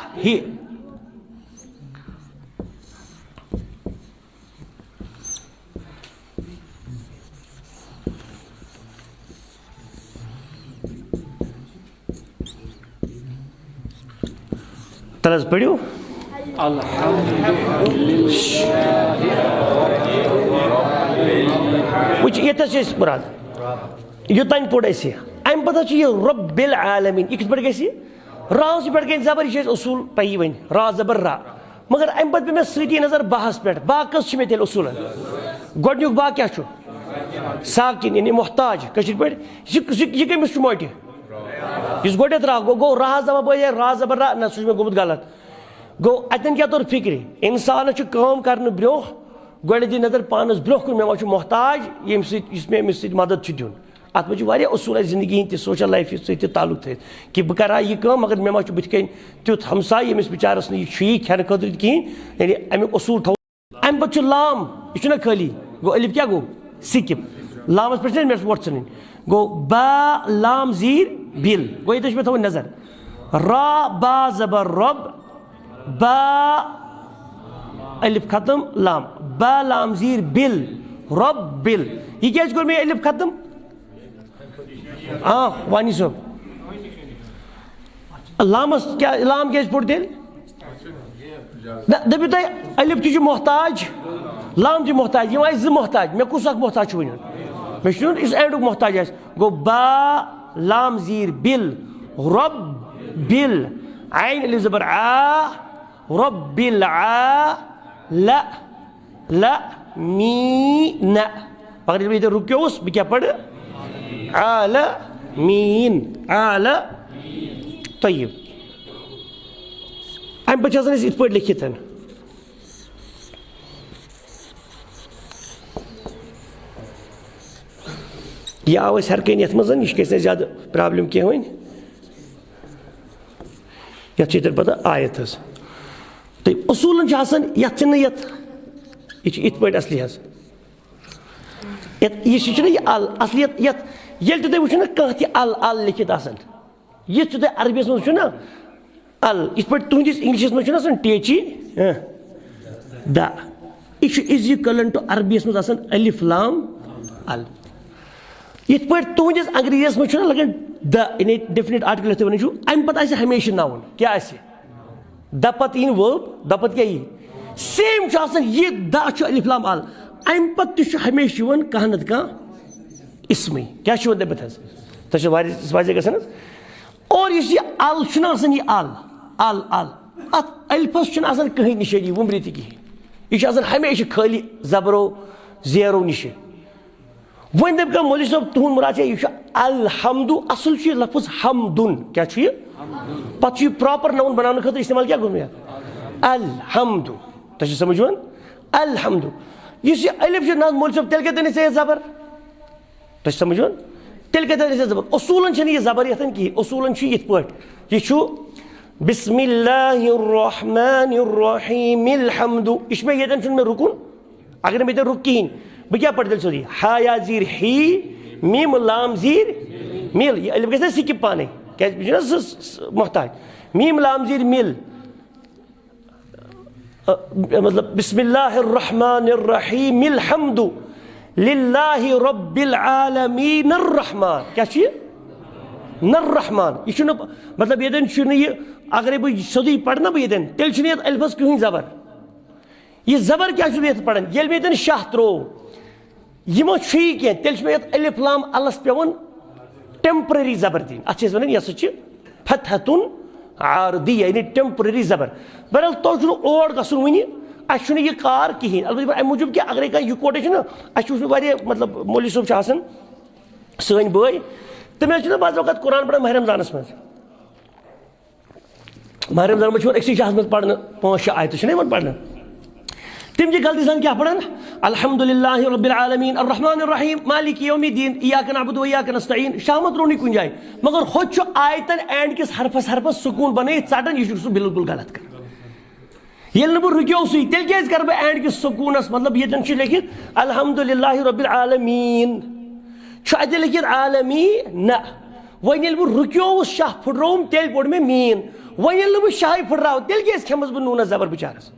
تَلہٕ حظ پٔرِو۔ وٕچھ، ییٚتہِ حظ چھِ أسۍ مُراد۔ یوٚتام پوٚر اَسہِ۔ اَمہِ پَتہٕ حظ چھُ یہِ رب العالمین۔ یہِ کِتھ پٲٹھۍ گژھِ؟ راہَس پٮ۪ٹھ گٔے زبر، یہِ چھِ اَسہِ اصوٗل پَیی وۄنۍ۔ را زبر را۔ مگر اَمہِ پَتہٕ پیٚیہِ مےٚ سۭتی نظر باہَس پٮ۪ٹھ۔ با کٔژ چھِ مےٚ تیٚلہِ اصوٗلن؟ گۄڈٕنیُک با کیٛاہ چھُ؟ ساکِن، یعنی محتاج، کٲشِر پٲٹھۍ۔ یہِ، یہِ، یہِ کٔمِس چھُ مۄٹہِ؟ یُس گۄڈٕنٮ۪تھ را گوٚو، گوٚو را زبر بٲے، را زبر را، نہ، سُہ چھُ مےٚ گوٚمُت غلط۔ گوٚو، اَتٮ۪ن کیٛاہ توٚر فِکرِ؟ اِنسانَس چھُ کٲم کَرنہٕ برٛونٛہہ گۄڈٕنٮ۪تھ دی نظر پانَس برٛونٛہہ کُن، مےٚ ما چھُ محتاج، ییٚمہِ سۭتۍ، یُس مےٚ، ییٚمِس سۭتۍ مدد چھُ دیُن۔ اَتھ منٛز چھِ واریاہ اصوٗل اَسہِ زندگی ہِنٛدۍ تہِ، سوشل لایفہِ سۭتۍ تہِ تعلق تھٲیِتھ، کہِ بہٕ کَرٕ ہا یہِ کٲم، مگر مےٚ ما چھُ بٕتھِ کَنۍ تیُتھ ہمسایہِ، ییٚمِس بِچارَس نہٕ یہِ چھُ یہِ کھٮ۪نہٕ خٲطرٕ تہِ کِہیٖنۍ۔ یعنی اَمیُک اصوٗل تھاوو۔ اَمہِ پَتہٕ چھُ لام، یہِ چھُنہ خٲلی، گوٚو الف کیٛاہ گوٚو؟ سِکِپ۔ لامَس پٮ۪ٹھ چھِنہ مےٚ وۄٹھ ژھٕنٕنۍ۔ گوٚو با لام زیٖر بِل۔ گوٚو ییٚتٮ۪تھ چھِ مےٚ تھاوٕنۍ نظر۔ را با زبر رب، با الف ختم لام، با لام زیٖر بِل، رب بِل۔ یہِ کیٛازِ کوٚر مےٚ یہِ الف ختم؟ آ، وانی صٲب۔ لامس کیا، لام کیٛازِ پوٚر تیٚلہِ؟ نہ، دٔپِو تُہۍ، الف تہِ چھُ محتاج، لام تہِ محتاج، یِم آسہِ زٕ محتاج۔ مےٚ کُس اکھ محتاج چھُ وٕنیُن؟ مےٚ چھُ یُس اینڈُک محتاج آسہِ۔ گوٚو با لام زیٖر بِل، رب بِل، عین الف زبر آ، رب الع، ل، ل، می، ن۔ مگر ییٚلہِ بہٕ ییٚتہِ رُکیوس، بہٕ کیٛاہ پَرٕ؟ عالمین۔ عال۔ طیب۔ اَمہِ پَتہٕ چھِ آسان أسۍ یِتھ پٲٹھۍ لیکھِتھ۔ یہِ آو اَسہِ ہر کُنہِ یَتھ منٛز، یہِ چھِ گژھِ نہٕ زیادٕ پرابلم کینٛہہ وۄنۍ۔ یَتھ چھِ ییٚتٮ۪ن پَتہٕ آیت حظ۔ تہٕ اصوٗلن چھِ آسان، یَتھ چھِنہٕ یَتھ، یہِ چھِ یِتھ پٲٹھۍ اصلی حظ۔ یَتھ، یہِ چھِ، چھُنہ یہِ ال، اصلی یَتھ، یَتھ، ییٚلہِ تہِ تُہۍ وٕچھِو نہ کانٛہہ تہِ ال، ال لیکھِتھ آسان، یہِ چھُ تۄہہِ عربیَس منٛز چھُنہ ال، یِتھ پٲٹھۍ تُہٕنٛدِس انگلشس منٛز چھُنہ آسان ٹیچی، ہہ، دا۔ یہِ چھُ is equivalent to عربیَس منٛز آسان الف لام ال۔ یِتھ پٲٹھۍ تُہٕنٛدِس انگریزیَس منٛز چھُنہ لگان the، یعنی definite article یَتھ تُہۍ وَنان چھِو، اَمہِ پَتہٕ آسہِ ہمیشہِ noun۔ کیٛاہ آسہِ؟ The پَتہٕ یِن verb، the پَتہٕ کیٛاہ یی؟ Same چھُ آسان، یہِ the چھُ الف لام ال۔ اَمہِ پَتہٕ تہِ چھُ ہمیشہِ یِوان کانٛہہ نَتہٕ کانٛہہ اسمٕے۔ کیٛاہ چھُ یِوان تَمہِ پَتہٕ حظ؟ تۄہہِ چھُ واریاہ، واضح گژھان حظ؟ اور یُس یہِ ال چھُنہٕ آسان، یہِ ال، ال، ال، اَتھ الفَس چھُنہٕ آسان کٕہٕنۍ نِشٲنی وُمرِ تہِ کِہیٖنۍ۔ یہِ چھُ آسان ہمیشہِ خٲلی زبرو زیرو نِشہِ۔ وۄنۍ دَپہِ کانٛہہ، "مولوی صٲب، تُہُنٛد مُراد چھا یہِ چھُ الحمدُ، اَصٕل چھُ یہِ لفظ حمدُن۔" کیٛاہ چھُ یہِ؟ پَتہٕ چھُ یہِ proper noun بَناونہٕ خٲطرٕ اِستعمال کیٛاہ گوٚو مےٚ؟ الحمدُ۔ تۄہہِ چھُ سَمٕجھ یِوان؟ الحمدُ۔ یُس یہِ الف چھُ، نہ حظ مولوی صٲب، تیٚلہِ کَتہِ أنِس ژےٚ یہِ زبر؟ تۄہہِ چھُ سَمٕجھ یِوان؟ تیٚلہِ کَتہِ أنِس ژےٚ زبر؟ اصوٗلن چھَنہٕ یہِ زبر یَتھ کِہیٖنۍ۔ اصوٗلن چھُ یِتھ پٲٹھۍ، یہِ چھُ بسم اللہ الرحمن الرحیم الحمدُ۔ یہِ چھُ مےٚ ییٚتٮ۪ن، چھُنہٕ مےٚ رُکُن۔ اگر مےٚ تیٚلہِ رُک کِہیٖنۍ، بہٕ کیٛاہ پَرٕ تیٚلہِ سیوٚدُے؟ ہا یا زیٖر ہی، میٖم لام زیٖر مِل۔ یہِ الف گژھِ نا سِکِپ پانَے، کیٛازِ یہِ چھُنہ زٕ س-، س-، محتاج۔ میٖم لام زیٖر مِل۔ ا، مطلب، بسم اللہ الرحمن الرحیم الحمد للہ رب العالمین الرحمن۔ کیٛاہ چھُ یہِ؟ نہ الرحمن۔ یہِ چھُنہٕ، مطلب، ییٚتٮ۪ن چھُنہٕ یہِ، اگرے بہٕ سیوٚدُے پَرٕ نا بہٕ ییٚتٮ۪ن، تیٚلہِ چھُنہٕ یَتھ الفَس کٕہٕنۍ زبر۔ یہِ زبر کیٛاہ چھُ یَتھ پَران؟ ییٚلہِ مےٚ ییٚتٮ۪ن شاہ ترٛوو، یہِ ما چھُ یہِ کینٛہہ، تیٚلہِ چھُ مےٚ یَتھ الف لام الَس پٮ۪وان temporary زبر دِنۍ۔ اَتھ چھِ أسۍ وَنان، یہِ ہسا چھِ فتحتُن عارضی، یعنی temporary زبر۔ بہرحال، تۄہہِ چھُنہٕ اور گژھُن وٕنہِ، اَسہِ چھُنہٕ یہِ کار کِہیٖنۍ۔ البتہ اَمہِ موٗجوٗب کہِ اگرے کانٛہہ یِکوَٹَے چھُنہ، اَسہِ چھُ وٕچھمُت واریاہ، مطلب، مولوی صٲب چھِ آسان، سٲنۍ بٲے، تِم حظ چھِنہ بعض اوقات قرآن پَران ماہِ رمضانَس منٛز۔ ماہِ رمضان منٛز چھِ یِوان أکسٕے شاہَس منٛز پَرنہٕ پانٛژھ شےٚ آیتہٕ، چھِنہ یِوان پَرنہٕ؟ تِم چھِ غلطی سان کیٛاہ پَران؟ الحمدللہ رب العالمین، الرحمن الرحیم، مالک یوم الدین، ایاک نعبد و ایاک نستعین۔ شامت روٚنُے کُنہِ جایہِ، مگر ہُتہِ چھُ آیتن اینڈ کِس حرفس حرفس سکوٗن بنٲیِتھ ژٹان، یہِ چھُ سُہ بالکل غلط کران۔ ییٚلہِ نہٕ بہٕ رُکیوسٕے، تیٚلہِ کیٛازِ کرٕ بہٕ اینڈ کِس سکوٗنس؟ مطلب، ییٚتٮ۪ن چھُ لیکھِتھ الحمدللہ رب العالمین، چھُ اَتہِ لیکھِتھ عالمی نہ۔ وۄنۍ ییٚلہِ بہٕ رُکیووُس، شاہ پھٕٹرووُم، تیٚلہِ پوٚر مےٚ میٖن۔ وۄنۍ ییٚلہِ نہٕ بہٕ شاہٕے پھٕٹراوٕ، تیٚلہِ کیٛازِ کھٮ۪مس بہٕ نوٗنس زبر بِچارس؟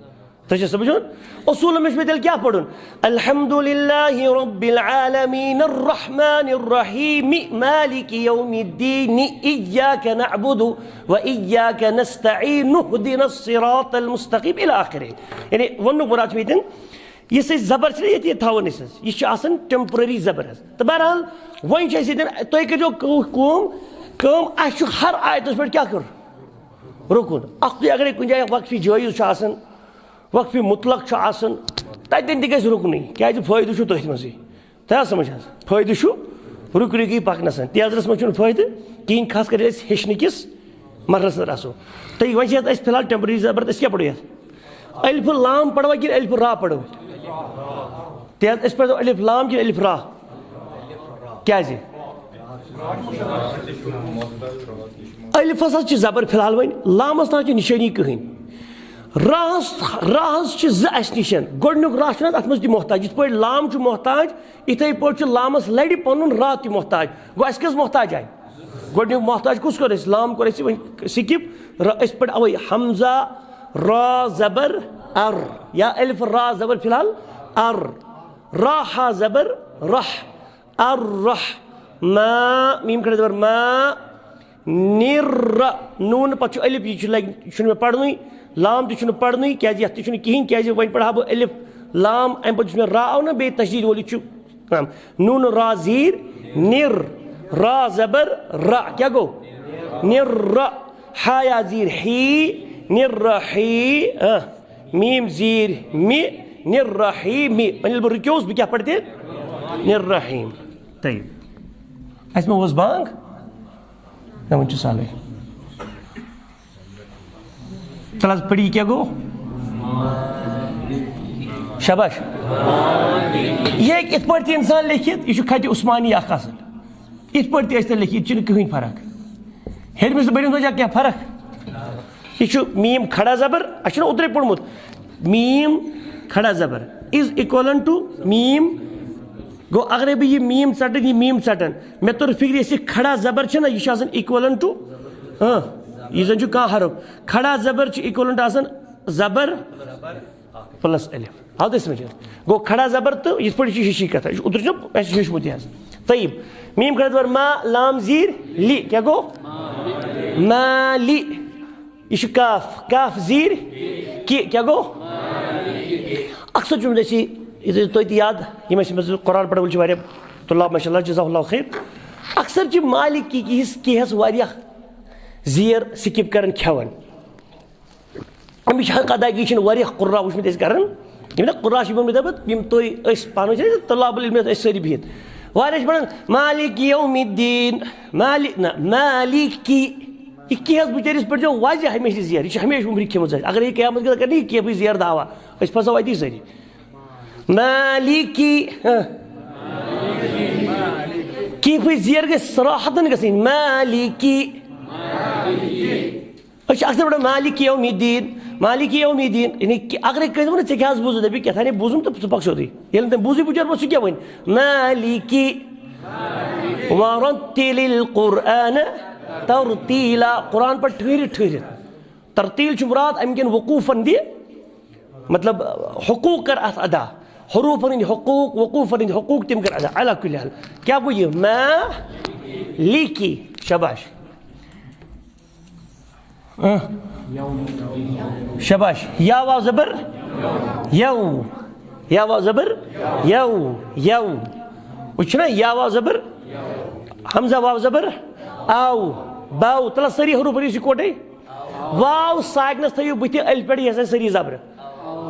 تۄہہِ چھا سمجھ یِوان؟ اصوٗلن منٛز چھُ مےٚ تیٚلہِ کیٛاہ پَرُن؟ الحمدللہ رب العالمین الرحمن الرحیم مالک یوم الدین ایاک نعبد و ایاک نستعین اہدنا الصراط المستقیم الی آخرہ۔ یعنی وَننُک مُراد چھُ مےٚ ییٚتٮ۪ن، یُس أسۍ زبر چھِنہ ییٚتہِ ییٚتہِ تھاوان أسۍ حظ، یہِ چھُ آسان ٹیمپرری زبر حظ۔ تہٕ بہرحال، وۄنۍ چھِ اَسہِ ییٚتٮ۪ن، تُہۍ کٔرۍزیو کٲ-، کٲم، کٲم، اَسہِ چھُ ہر آیتَس پٮ۪ٹھ کیٛاہ کَرُن؟ رُکُن۔ اَکھتُے اگرے کُنہِ جایہِ وقفی جٲیِز چھُ آسان، وقفی مطلق چھُ آسان، تَتٮ۪ن تہِ گژھِ رُکنُے، کیٛازِ فٲیدٕ چھُ تٔتھۍ منٛزٕے۔ تۄہہِ آ سمجھ حظ؟ فٲیدٕ چھُ رُکۍ رُکۍ پَکنَس۔ تیزرَس منٛز چھُنہٕ فٲیدٕ کِہیٖنۍ، خاص کر ییٚلہِ أسۍ ہیٚچھنہٕ کِس مرحلَس منٛز آسو۔ تہٕ وۄنۍ چھِ یَتھ أسۍ فی الحال ٹیمپرری زبر، أسۍ کیٛاہ پَرو یَتھ؟ الف لام پَروا کِنہٕ الف را پَرو؟ تیز أسۍ پَرو الف لام کِنہٕ الف را؟ کیٛازِ؟ الفس حظ چھِ زبر فی الحال وۄنۍ، لامس نہ حظ چھِ نِشٲنی کٕہٕنۍ۔ راہس، راہس چھِ زٕ اَسہِ نِش۔ گۄڈٕنیُک راہ چھُنہٕ حظ اَتھ منٛز تہِ محتاج، یِتھ پٲٹھۍ لام چھُ محتاج، یِتھَے پٲٹھۍ چھُ لامس لَرِ پَنُن را تہِ محتاج۔ گوٚو اَسہِ کٔژ محتاج آے؟ گۄڈٕنیُک محتاج کُس کوٚر اَسہِ؟ لام کوٚر اَسہِ وۄنۍ سِکِپ۔ را، أسۍ پَرو اَوَے حمزہ را زبر اَر، یا الف را زبر فی الحال اَر، را ہا زبر رح۔ الرح، ما، میٖم کھڑا زبر ما، نِر، نوٗن پتہٕ چھُ الف، یہِ چھُ لگہِ، یہِ چھُنہٕ مےٚ پرنُے، لام تہِ چھُنہٕ پرنُے، کیازِ یتھ تہِ چھُنہٕ کِہیٖنۍ، کیازِ وۄنۍ پرٕ ہا بہٕ الف لام، امہِ پتہٕ یُس مےٚ را آو نہ بیٚیہِ تشدید وول، یہِ چھُ کم۔ نوٗن را زیٖر، نِر، را زبر را، کیٛاہ گوٚو؟ نِر، ہا یا زیٖر ہی، نِر ہی، آ۔ میٖم زیٖر مِ، نِر رحیٖم۔ وۄنۍ ییٚلہِ بہٕ رُکیوس، بہٕ کیٛاہ پَرٕ تیٚلہِ؟ نِر رحیٖم۔ طیب۔ اَسہِ ما اوس بانٛگ؟ نہ، وۄنۍ چھُ سہلٕے۔ تَلہٕ حظ پٔرِو، یہِ کیٛاہ گوٚو؟ شاباش۔ یہِ ہیٚکہِ یِتھ پٲٹھۍ تہِ اِنسان لیکھِتھ، یہِ چھُ خطِ عثمانی اَکھ آسان۔ یِتھ پٲٹھۍ تہِ ٲسۍ تَن لیکھِتھ، یہِ چھُنہٕ کٕہٕنۍ فرق۔ ہیٚرمِس تہٕ بٔرمِس منٛز چھا کینٛہہ فرق؟ یہِ چھُ میٖم کھڑا زبر، اَسہِ چھُنہ اوترَے پوٚرمُت، میٖم کھڑا زبر is equivalent to میٖم۔ گوٚو، اگرے بہٕ یہِ میٖم ژَٹہٕ، یہِ میٖم ژَٹَن، مےٚ توٚر فِکرِ، یۄس یہِ کھڑا زبر چھےٚ نہ، یہِ چھُ آسان equivalent to، اۭں، یہِ زَن چھُ کانٛہہ حرف۔ کھڑا زبر چھُ equivalent آسان زبر پلس الف۔ آو تۄہہِ سمجھ؟ گوٚو کھڑا زبر تہٕ یِتھ پٲٹھۍ چھِ ہِشی کتھا۔ یہِ چھُ اوترٕ چھُ اَسہِ ہیوٚچھمُت یہِ حظ۔ طیب۔ میٖم کھڑا زبر ما، لام زیٖر لی۔ کیٛاہ گوٚو؟ مالی۔ یہِ چھُ کاف۔ کاف زیٖر کی۔ کیٛاہ گوٚو؟ اکثر چھُ مےٚ اَسہِ یہِ، یہِ تۄہہِ تہِ یاد، یِم اَسہِ منٛز قرآن پرن وٲلۍ چھِ واریاہ طلاب، ماشاء اللہ، جزاک اللہ خیر۔ اکثر چھِ مالک کی، کی ہس، کی ہس واریاہ زیر سکپ کران کھٮ۪وان۔ اَمِچ حق ادایگی چھِنہٕ واریاہ قُرا وٕچھمٕتۍ أسۍ کران۔ یِم نا قُرا چھِ یِمن دَپان، یِم تُہۍ أسۍ پانہٕ ؤنۍ چھِ طلاب العلم، أسۍ سٲری بِہِتھ۔ واریاہ چھِ پَران مالک یوم الدین، مالک نہ، مالکی۔ یہِ کیٛاہ حظ بِچٲرِس پٮ۪ٹھ چھِ واضح ہمیشہِ زیر، یہِ چھِ ہمیشہِ عُمرِ کھیٚمٕژ اَسہِ۔ اگر یہِ قیامت گژھِ کرنہِ، یہِ کیٛاہ بہٕ زیر دعویٰ، أسۍ پھسو اَتی سٲری۔ مالکی، ہاں۔ کینٛہہ پھٔسۍ زیر گژھِ صراحتن گژھٕنۍ، مالکی۔ أسۍ چھِ اکثر پَران مالک یوم الدین، مالک یوم الدین۔ یعنی کہِ اگرے کٲنٛسہِ ووٚن، "ژےٚ کیٛاہ حظ بوٗزُتھ؟" دَپہِ، "کیٛاہ تام ہے بوٗزُم تہٕ ژٕ پَکھ سیوٚدُے۔" ییٚلہِ نہٕ تٔمۍ بوٗزُے بِچور، پَتہٕ سُہ کیٛاہ وَنہِ؟ مالکی۔ ورتل القرآن ترتیلا۔ قرآن پَر ٹھٔہرِتھ ٹھٔہرِتھ۔ ترتیل چھُ مُراد اَمہِ کِنۍ وقوفن دِ، مطلب، حقوٗق کر اَتھ ادا۔ حروٗفن ہٕنٛدۍ حقوٗق، وقوفن ہٕنٛدۍ حقوٗق، تِم کر ادا۔ علی کُلِ حال۔ کیٛاہ گوٚو یہِ؟ مالکی۔ شاباش۔ اۭں۔ شاباش۔ یا واو زبر یو۔ یا واو زبر یو۔ یو۔ وٕچھ نا، یا واو زبر، ہمزہ واو زبر او۔ باو۔ تَلہٕ سٲری حروٗف پٔرِو یِکوَٹَے۔ واو ساکنَس تھٲیِو بٕتھِ، ألِف پٮ۪ٹھ یہِ ہسا سٲری زبرٕ۔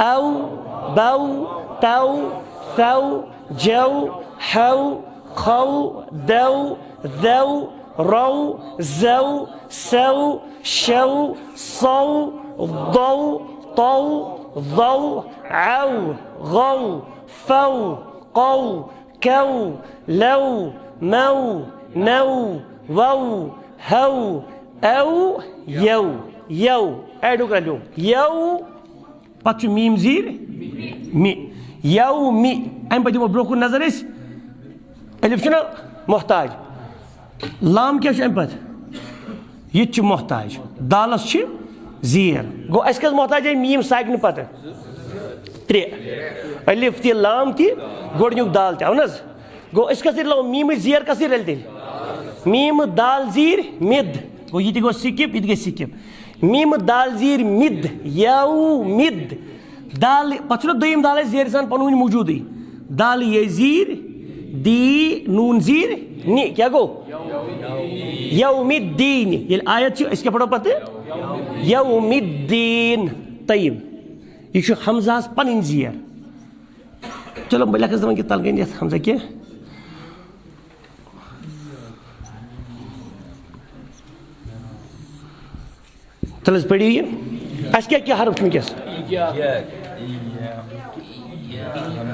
او، بو، تو، ثو، جو، حو، خو، دو، ذو، رو، زو، سو، شو، صو، ضو، طو، ضو، عو، غو، فو، قو، كو، لو، مو، نو، وو، ہو، او، یو، یو، ایڈُک رلیو، یو۔ پتہٕ چھُ میٖم زیٖر، مِ، یو، مِ۔ اَمہِ پتہٕ دِمو برٛونٛہہ کُن نظر أسۍ۔ الف چھُنہ محتاج، لام کیٛاہ چھُ اَمہِ پتہٕ؟ یہِ تہِ چھُ محتاج، دالس چھِ زیر۔ گوٚو، اَسہِ کٔژ محتاج آیہِ میٖم ساکنہٕ پتہٕ؟ ترٛےٚ۔ الف تہِ، لام تہِ، گۄڈٕنیُک دال تہِ، اَہن حظ؟ گوٚو، أسۍ کَس سۭتۍ رَلو؟ میٖمٕچ زیر کَس سۭتۍ رَلہِ تیٚلہِ؟ میٖم دال زیٖر مِد۔ گوٚو، یہِ تہِ گوٚو سِکِپ، یہِ تہِ گژھِ سِکِپ۔ میٖم دال زیٖر مِد، یو مِد۔ دال، پَتہٕ چھُنہ دوٚیِم دال اَسہِ زیرِ سان پَنہٕ ؤنۍ موٗجوٗدٕے۔ دال یے زیٖر، دی، نوٗن زیٖر، نِ۔ کیٛاہ گوٚو؟ یومِ دیٖنِ۔ ییٚلہِ آیت چھِ، أسۍ کیٛاہ پَرو پَتہٕ؟ یومِ دیٖن۔ طیب۔ یہِ چھُ حمزہَس پَنٕنۍ زیر۔ چلو، بہٕ لیکھس دَپان کہِ تَلہٕ گٔے نہٕ یَتھ حمزہ کینٛہہ۔ تَلہٕ حظ پٔرِو یہِ۔ اَسہِ کیٛاہ کیٛاہ حرف چھُ وٕنکیٚس؟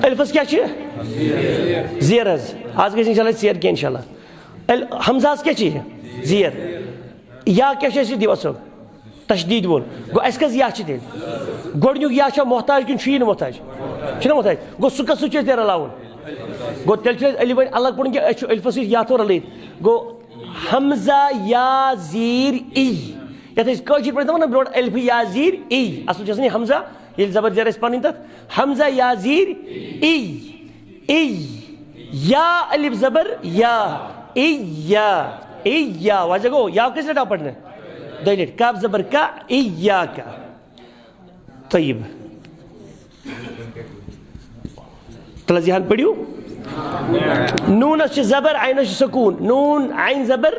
الفس کیٛاہ چھِ؟ زیر حظ۔ آز گژھِ اِنشاء اللہ ژیر کینٛہہ اِنشاء اللہ۔ ال-، حمزہس کیٛاہ چھِ یہِ؟ زیر۔ یا کیٛاہ چھُ اَسہِ یہِ دِوان صٲب؟ تشدیٖد وول۔ گوٚو اَسہِ کٔژ یا چھِ تیٚلہِ؟ گۄڈٕنیُک یا چھا محتاج کِنہٕ چھُ یی نہٕ محتاج؟ چھُنہ محتاج۔ گوٚو سُہ کَس سۭتۍ چھُ اَسہِ تیٚلہِ رَلاوُن؟ گوٚو تیٚلہِ چھُ اَسہِ الف وۄنۍ الگ پَرُن کہِ أسۍ چھُ الفس سۭتۍ یا تھوڑا رَلٲیِتھ۔ گوٚو حمزہ یا زیٖر ای۔ یَتھ أسۍ کٲشِر پٲٹھۍ دَپان نہ برونٛٹھ الفِ یا زیٖر ای۔ اَصٕل چھِ آسان یہِ حمزہ، ییٚلہِ زبر زیر اَسہِ پَنٕنۍ تَتھ۔ حمزہ یا زیٖر ای۔ ای۔ یا الف زبر یا۔ ای یا۔ ای یا۔ واضح گوٚو؟ یا کٔژِ لَٹہِ آو پَرنہٕ؟ دۄیہِ لَٹہِ۔ کاف زبر کا، ای یا کا۔ طیب۔ تلہٕ حظ یہِ ہن پٔرِو۔ نوٗنس چھِ زبر، عینس چھِ سکوٗن۔ نوٗن، عین زبر،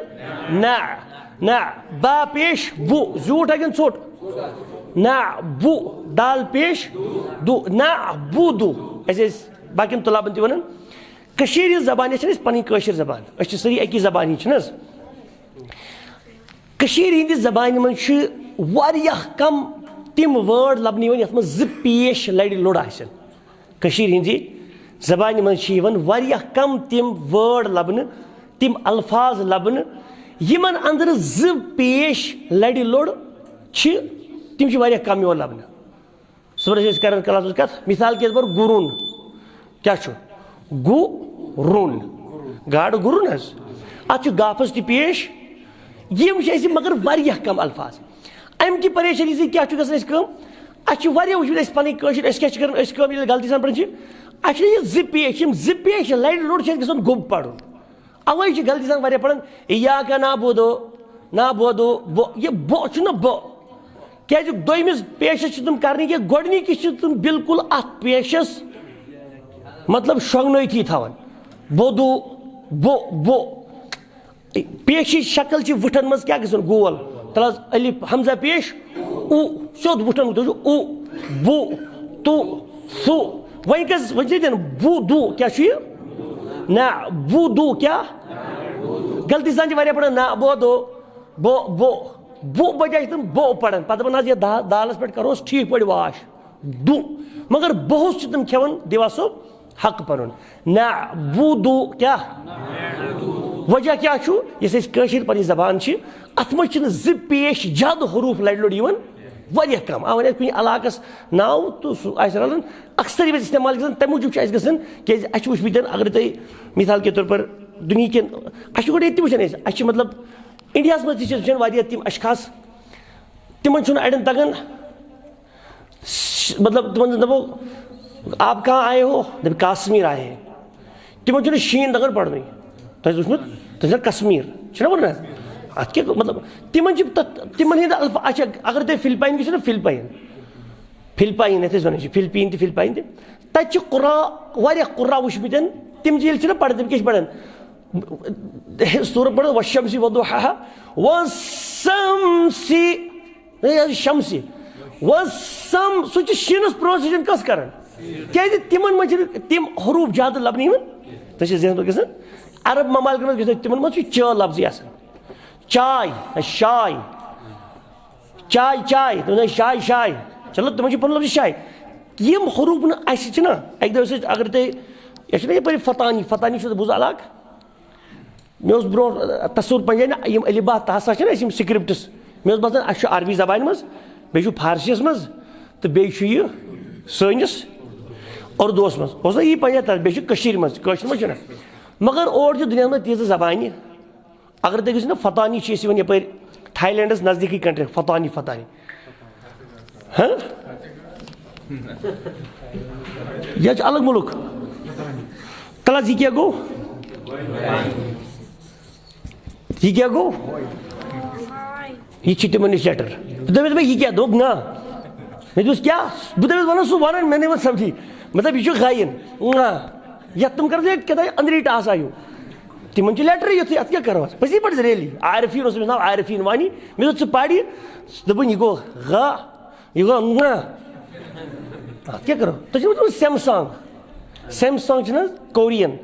نہ، نہ۔ با پیش، بُ۔ زیوٗٹھ ہا کِنہٕ ژوٚٹ؟ نہ، بُ۔ دال پیش، دُ۔ نہ، بُ دُ۔ أسۍ ٲسۍ باقین طلابن تہِ ونان، کٔشیٖرِ ہٕنٛز زبان یۄس چھَنہٕ اَسہِ پنٕنۍ کٲشِر زبان، أسۍ چھِ سٲری اَکی زبان ہٕنٛدۍ، چھِنہٕ حظ؟ کٔشیٖرِ ہِنٛدِ زبانہِ منٛز چھِ واریاہ کم تِم word لبنہٕ یِوان یَتھ منٛز زٕ پیش لَرِ لوٚڑ آسن۔ کٔشیٖرِ ہِنٛزِ زبانہِ منٛز چھِ یِوان واریاہ کم تِم word لبنہٕ، تِم الفاظ لبنہٕ، یِمن اندر زٕ پیش لَرِ لوٚڑ چھِ، تِم چھِ واریاہ کم یِوان لبنہٕ۔ صُبحس ٲسۍ کران کلاسس منٛز کتھ، مثال کے طور پر گُرُن۔ کیٛاہ چھُ؟ گُرُن۔ گاڈٕ گُرُن حظ۔ اتھ چھُ گافس تہِ پیش۔ یِم چھِ اَسہِ مگر واریاہ کم الفاظ۔ امہِ کہِ پریشٲنی سۭتۍ کیٛاہ چھُ گژھان اَسہِ کٲم؟ اَسہِ چھِ واریاہ وٕچھمٕتۍ اَسہِ پنٕنۍ کٲشِر، أسۍ کیٛاہ چھِ کران؟ أسۍ چھِ کٲم ییٚلہِ غلطی سان پران چھِ، اَسہِ چھِ یہِ زٕ پیش، یِم زٕ پیش لَرِ لوٚڑ چھِ اَسہِ گژھان گوٚب پرُن۔ اوے چھِ غلطی سان واریاہ پران، "ایاک نعبد"، نعبد، بو، یہِ بو چھُنہٕ بو۔ کیازِ دوٚیمِس پیشس چھِ تِم کرنہٕ کینٛہہ، گۄڈٕنِکِس چھِ تِم بالکل اتھ پیشس مطلب شۄنٛگنٲیتھی تھاوان۔ بودو، بو، بو۔ پیشِچ شکل چھِ وٕٹھن منٛز کیٛاہ گژھان؟ گول۔ تَلہٕ حظ الف حمزہ پیش، اُ، سیوٚد وٕٹھن وٕٹھن چھُ اُ، بُ، تُ، سُ۔ وۄنۍ کیٛاہ، وۄنۍ چھِ دِنۍ بُ دُ، کیٛاہ چھُ یہِ؟ نہ، بُ دُ کیٛاہ؟ غلطی سان چھِ واریاہ پَران نہ، بو دو، بو، بو، بُ بجایہِ چھِ تِم بو پَران۔ پَتہٕ دَپان حظ یَتھ دا-، دالَس پٮ۪ٹھ کَروس ٹھیٖک پٲٹھۍ واش۔ دُ۔ مگر بہُس چھِ تِم کھٮ۪وان، دیوا صٲب، حق پَنُن۔ نہ، بُ دُ کیٛاہ؟ وجہ کیٛاہ چھُ؟ یۄس اَسہِ کٲشِر پَنٕنۍ زبان چھِ، اَتھ منٛز چھِنہٕ زٕ پیش زیادٕ حروٗف لَرِ لوٚڑ یِوان، واریاہ کَم۔ آ، وۄنۍ آسہِ کُنہِ علاقَس ناو تہٕ سُہ آسہِ رَلان، اکثر یِم اَسہِ استعمال گژھان، تَمہِ موٗجوٗب چھُ اَسہِ گژھان، کیٛازِ اَسہِ چھُ وٕچھمٕتۍ، اگر تُہۍ مثال کے طور پر دُنہِکٮ۪ن، اَسہِ چھُ گۄڈٕ ییٚتہِ تہِ وٕچھان أسۍ، اَسہِ چھِ مطلب اِنڈیاہَس منٛز تہِ چھِ وٕچھان واریاہ تِم اشخاص، تِمَن چھُنہٕ اَڑٮ۪ن تَگان س-، مطلب، تِمن زن دپو، "آپ کہاں آئے ہو؟" دپہِ، "کاشمیر آئے ہیں۔" تِمن چھُنہٕ شیٖن تگان پرنُے۔ تۄہہِ چھُ وٕچھمُت؟ تۄہہِ چھُ کشمیر۔ چھُنہ ونان؟ اتھ کیٛاہ مطلب؟ تِمن چھِ تتھ، تِمن ہٕنٛدۍ الف-، اچھا، اگر تُہۍ فلپاین گٔژھِو نا، فلپاین۔ فلپاین، یتھ أسۍ ونان چھِ، فلپین تہِ، فلپاین تہِ۔ تتہِ چھِ قرا، واریاہ قرا وٕچھمٕتٮ۪ن۔ تِم چھِ ییٚلہِ چھِنہ پران، تِم کیٛاہ چھِ پران؟ سورہ پران، "والشمس وضحاها، والشمس۔" ہے، یہِ حظ چھِ شمسہِ۔ وسم، سُہ چھُ شیٖنس pronunciation کس کران؟ کیازِ تِمن منٛز چھِنہٕ تِم حروٗف زیادٕ لبنہٕ یِوان۔ تُہۍ چھِ ذہنس منٛز گژھان، عرب ممالکن منٛز گژھِ تِمن منٛز چھُ چٲ لفظٕے آسان۔ چاے، شاے۔ چاے، چاے۔ تِمن چھِ شاے، شاے۔ چلو، تِمن چھُ پنُن لفظ شاے۔ یِم حروٗف نہٕ اَسہِ چھِنہ، اَکہِ دۄہ ٲسۍ أسۍ، اگر تُہۍ، یہِ چھُنہ یپٲرۍ فطانی، فطانی چھُ بوٗزمُت علاقہٕ؟ مےٚ اوس برونٛہہ، آ، تصوُر پنجابی نہ، یِم الف با تا سا چھِنہ اَسہِ یِم scripts، مےٚ اوس باسان اَسہِ چھُ عربی زبانہِ منٛز، بیٚیہِ چھُ فارسیَس منٛز، تہٕ بیٚیہِ چھُ یہِ سٲنِس اردوَس منٛز۔ اوس نہ یی پنجابی تَتھ، بیٚیہِ چھُ کٔشیٖرِ منٛز، کٲشِر منٛز چھُنہ۔ مگر اورٕ چھِ دُنیاہَس منٛز تیٖژٕ زبانہِ، اگر تُہۍ گٔژھِو نہ فطانی، چھِ أسۍ یِوان یَپٲرۍ تھاے لینڈَس نزدیٖکٕے country، فطانی، فطانی۔ ہاں؟ یہِ چھُ الگ مُلک۔ تَلہٕ حظ، یہِ کیٛاہ گوٚو؟ یہِ کیٛاہ گوٚو؟ یہِ چھِ تِمن نِش letter۔ بہٕ دَپٮ۪س، "مےٚ یہِ کیٛاہ؟" دوٚپُکھ، "نہ۔" مےٚ دوٚپُس، "کیٛاہ؟" بہٕ دَپٮ۪س، وَنان سُہ وَنان، مےٚ نَے ووٚن سَمجھی۔ مطلب، یہِ چھُ غاین۔ نہ۔ یَتھ تِم کَرَن ژےٚ کیٛاہ تام أنٛدری ٹاس آیو۔ تِمن چھِ letter یُتھُے، اَتھ کیٛاہ کَرو أسۍ؟ پٔزی پٲٹھۍ really۔ عارفیٖن اوس أمِس ناو، عارفیٖن وانی۔ مےٚ دوٚپ، "ژٕ پَر یہِ۔" دوٚپُن، "یہِ گوٚو غا۔" یہِ گوٚو نہ۔ اَتھ کیٛاہ کَرو؟ تُہۍ چھِو وٕچھمُت Samsung؟ Samsung چھِنہٕ حظ Korean؟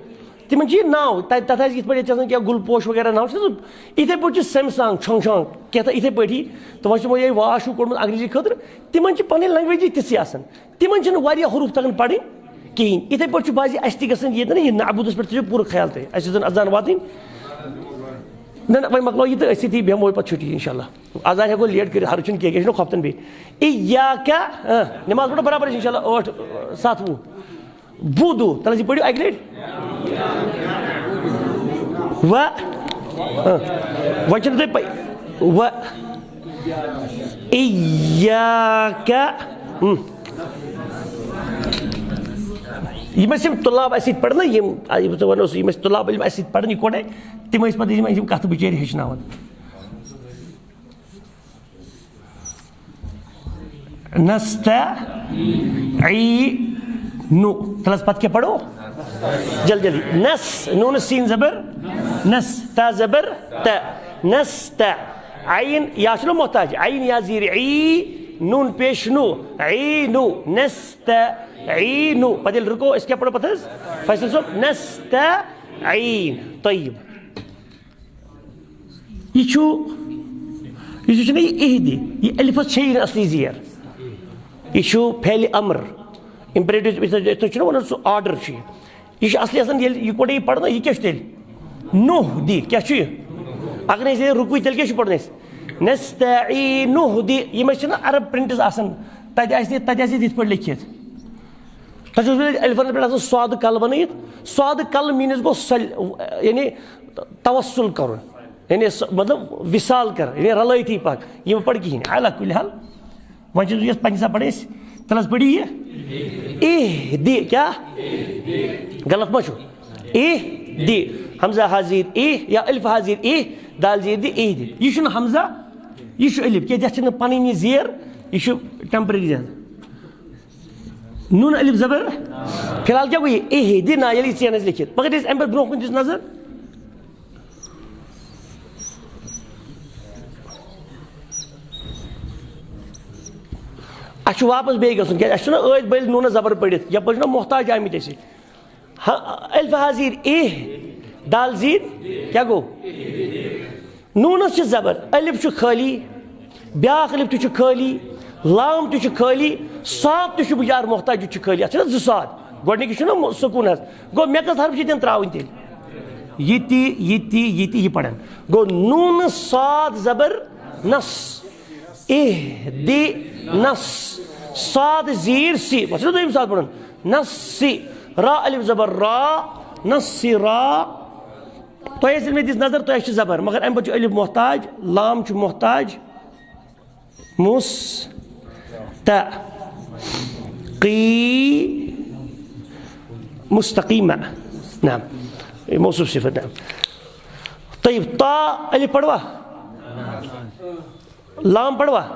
تِمَن چھِ یہِ ناو، تَتہِ، تَتھ آسہِ یِتھ پٲٹھۍ ییٚتہِ چھِ آسان کینٛہہ گُل پوش وغیرہ ناو چھِنہٕ حظ؟ یِتھَے پٲٹھۍ چھُ Samsung، چھانگ چھانگ، کینٛہہ تہٕ یِتھَے پٲٹھی۔ تِمَن چھِ تِمو یِہوٚے واش ہیوٗ کوٚڑمُت انگریزی خٲطرٕ۔ تِمَن چھِ پَنٕنۍ language تہِ تِژھٕے آسان۔ تِمَن چھِنہٕ واریاہ حروٗف تَگان پَرٕنۍ کِہیٖنۍ۔ یِتھَے پٲٹھۍ چھُ بعضی اَسہِ تہِ گژھان ییٚتٮ۪ن یہِ نعبوٗدَس پٮ۪ٹھ تھٲیزیو پوٗرٕ خیال تُہۍ۔ اَسہِ چھِ زَن اذان واتٕنۍ۔ نہ، نہ، وۄنۍ مۄکلاو یہِ تہٕ أسۍ ییٚتی بیٚہمو پَتہٕ چھُٹی، اِنشاء اللہ۔ اذان ہٮ۪کو late کٔرِتھ، ہرُد چھُنہٕ کینٛہہ، کینٛہہ چھُنہٕ خۄفتَن بیٚیہِ۔ اِیاکَ، اۭں، نٮ۪ماز پَرو برابر، اِنشاء اللہ، ٲٹھ، اۭں، سَتھ وُہ۔ وُدو، تَلہٕ حظ یہِ پٔرِو اَکہِ لَٹہِ۔ و، اۭں، وۄنۍ چھِنہٕ تۄہہِ پَے۔ و، اِیاکَ، اۭں۔ یِم ٲسۍ یِم طلاب اَسہِ سۭتۍ پَرنہٕ، یِم، آ، یِم ژٕ وَنو سُہ، یِم ٲسۍ طلاب علم اَسہِ سۭتۍ پَران یِکوَٹَے، تِم ٲسۍ پَتہٕ یِم، یِم کَتھٕ بِچٲرۍ ہیٚچھناوان۔ نستعینُ۔ تَلہٕ حظ پَتہٕ کیٛاہ پَرو؟ جلدی، جلدی۔ نس، نوٗنَس سیٖن زبر، نس، تا زبر، تہ۔ نستعین، یا چھُنہ محتاج، عین یا زیٖر عی، نوٗن پیش نو، عینو، نستعینو۔ پَتہٕ ییٚلہِ رُکو، أسۍ کیٛاہ پَرو پَتہٕ حظ؟ فیصل صٲب، نستعین۔ طیب۔ یہِ چھُ، یہِ چھُ، چھُنہ یہِ اِہدِ، یہِ الفَس چھے یہِ نہٕ اَصلی زیر۔ یہِ چھُ فعلِ امر، imperative، یِتھ پٲٹھۍ، یِتھ پٲٹھۍ چھُنہ وَنان سُہ order چھُ یہِ۔ یہِ چھُ اَصلی آسان، ییٚلہِ یِکوَٹَے یہِ پَرو نہ، یہِ کیٛاہ چھُ تیٚلہِ؟ نُہدِ۔ کیٛاہ چھُ یہِ؟ اگر أسۍ یہِ رُکوٕے، تیٚلہِ کیٛاہ چھُ پَرُن اَسہِ؟ نستعینُہدِ۔ یِم ٲسۍ چھِنہ عرب prints آسان، تَتہِ آسہِ، تَتہِ آسہِ یِتھ پٲٹھۍ لیٚکھِتھ۔ تَتہِ اوس الفَن پٮ۪ٹھ آسان صادٕ کَل بَنٲیِتھ۔ صادٕ کَل means گوٚو سۄ، یعنی توسل کَرُن، یعنی سُہ، مطلب وِصال کَر، یعنی رَلٲیتھٕے پَک۔ یِم پَرِ کِہیٖنۍ۔ علی کُلِ حال، وۄنۍ چھُس بہٕ یَس پنٛنہِ حساب پَرٕنۍ أسۍ۔ تَلہٕ حظ پٔرِو یہِ۔ اِہدِ، کیٛاہ؟ غلط ما چھُ؟ اِہدِ۔ حمزہ ہا زیٖر اِہ یا الف ہا زیٖر اِہ، دال زیٖر دِ، اِہدِ۔ یہِ چھُنہٕ حمزہ، یہِ چھُ الف۔ کیٛازِ یَتھ چھِنہٕ پَنٕنۍ یہِ زیر، یہِ چھُ temporary زیر۔ نوٗن الف زبر۔ فی الحال کیٛاہ گوٚو یہِ؟ اِہدِ نا، ییٚلہِ یہِ ژین آسہِ لیٚکھِتھ۔ مگر أسۍ اَمہِ پٮ۪ٹھ برٛونٛہہ کُن دِژ نظر۔ اَسہِ چھُ واپس بیٚیہِ گژھُن، کیٛازِ اَسہِ چھُنہ ٲدۍ بٔلۍ نوٗنَس زبر پٔرِتھ، یَپٲرۍ چھُنہ محتاج آمٕتۍ أسۍ۔ ہا، الف ہا زیٖر اِہ، دال زیٖر، کیٛاہ گوٚو؟ نوٗنَس چھِ زبر، الف چھُ خٲلی، بیٛاکھ الف تہِ چھُ خٲلی، لام تہِ چھُ خٲلی، صاد تہِ چھُ بِچار محتاج، یہِ چھُ خٲلی۔ اَتھ چھِنہ زٕ صاد؟ گۄڈٕنِکِس چھُنہ مُ-، سکوٗن حظ۔ گوٚو، مےٚ کٔژ حرف چھِ تِم ترٛاوٕنۍ تیٚلہِ؟ یہِ تہِ، یہِ تہِ، یہِ تہِ، یہِ پَرن۔ گوٚو، نوٗنَس صاد زبر نس۔ اِہدِ نس۔ صاد زیٖر سی۔ وۄنۍ چھُنہ دوٚیِم صاد پَرُن؟ نس سی۔ را الف زبر را۔ نس سی را۔ تۄہہِ ٲسِو مےٚ دِژ نظر، تۄہہِ چھِ زبر، مگر اَمہِ پَتہٕ چھُ الف محتاج، لام چھُ محتاج۔ مُس، تہ، قی، مستقیمہ۔ نعم۔ موصوف صفت، نعم۔ طیب، تا الف پڑوا؟ لام پڑوا؟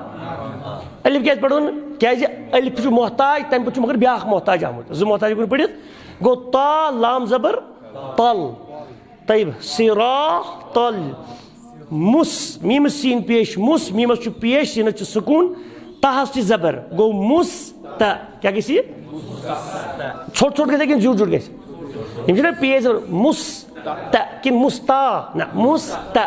الف کیازِ پڑُن؟ کیازِ الف چھُ محتاج، تمہِ پتہٕ چھُ مگر بیاکھ محتاج آمُت۔ زٕ محتاج ہیٚکون پٔرِتھ۔ گوٚو تا لام زبر تل۔ طیب، صراطل۔ مُس، میٖمَس سیٖن پیش، مُس، میٖمَس چھُ پیش، سیٖنَس چھُ سکوٗن، تَہَس چھِ زبر، گوٚو مُس تہ۔ کیٛاہ گژھِ یہِ؟ ژھوٚٹ ژھوٚٹ گژھِ کِنہٕ زیوٗٹھ زیوٗٹھ گژھِ؟ یِم چھِنہ پیش زبر، مُس تہ کِنہٕ مُستا؟ نہ، مُس تہ۔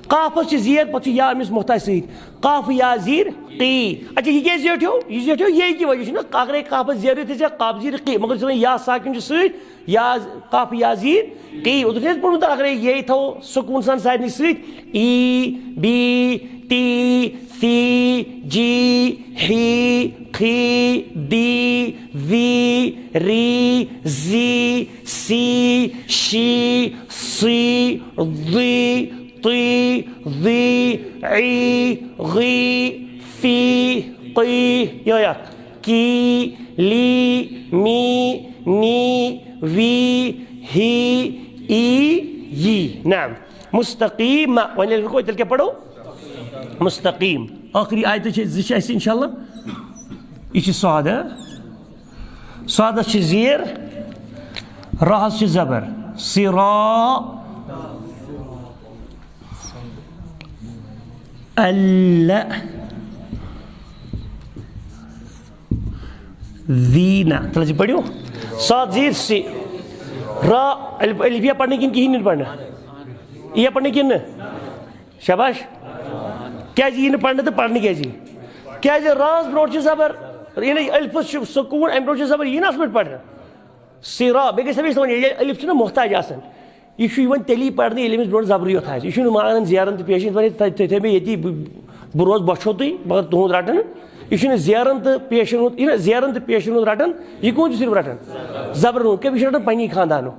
قافس چھِ زیر، پتہٕ چھُ یا أمِس محتاج سۭتۍ۔ قاف یا زیر قی۔ اچھا، یہِ کیٛازِ زیٹھیو؟ یہِ زیٹھیو یے کہِ وجہ چھُنہ، اگرے قافس زیر تہِ ژےٚ قاف زیر قی، مگر یُس وۄنۍ یا ساکن چھُ سۭتۍ، یا قاف یا زیر قی۔ اوترٕ چھُ اَسہِ پوٚرمُت، اگرے یے تھاوو سکوٗن سان سارنٕے سۭتۍ، ای، بی، تی، سی، جی، ہی، خی، دی، زی، ری، زی، سی، شی، سی، ضی، طی، ضی، عی، غی، فی، قی، یہِ اکھ، کی، لی، می، نی، وی، ہی، ای، یی۔ نعم۔ مستقیم۔ وۄنۍ ییٚلہِ رُکو، تیٚلہِ کیٛاہ پَرو؟ مستقیم۔ ٲخری آیتہٕ چھِ زٕ چھِ اَسہِ اِنشاءاللہ۔ یہِ چھِ صاد، ہہ؟ صادَس چھِ زیر، راہَس چھِ زبر۔ صرا، ال، زیٖنہ۔ تَلہٕ حظ یہِ پٔرِو۔ صاد زیر سی۔ را، الف، الف یا پَرنہٕ کِنہٕ کِہیٖنۍ نہٕ پَرنہٕ؟ یہِ یا پَرنہٕ کِنہٕ نہٕ؟ شاباش۔ کیٛازِ یی نہٕ پَرنہٕ تہٕ پَرنہٕ کیٛازِ یی؟ کیٛازِ راہَس برونٛٹھ چھِ زبر، یعنی الفَس چھُ سکوٗن، اَمہِ برونٛٹھ چھِ زبر، یی نہٕ اَصٕل پٲٹھۍ پَرنہٕ۔ صرا، بیٚیہِ گژھِ ہمیشہِ تھاوُن، ییٚلہِ الف چھُنہ محتاج آسان۔ یہِ چھُ یِوان تیٚلی پَرنہٕ، ییٚلہِ أمِس برونٛٹھ زبرٕے یوت آسہِ۔ یہِ چھُنہٕ مانان زیرَن تہٕ پیشَن، وَنہِ تھٲے، تھٲے، تھٲے مےٚ ییٚتی، بہٕ، بہٕ روزٕ بۄچھو تُہۍ، مگر تُہُنٛد رَٹَن۔ یہِ چھُنہٕ زیرَن تہٕ پیشَن ہُنٛد، یہِ نہ زیرَن تہٕ پیشَن ہُنٛد رَٹَن، یہِ کٕہٕنٛد چھُ صرف رَٹان؟ زبرَن ہُنٛد۔ کیٛاہ، یہِ چھُ رَٹان پنٛنی خاندانُک۔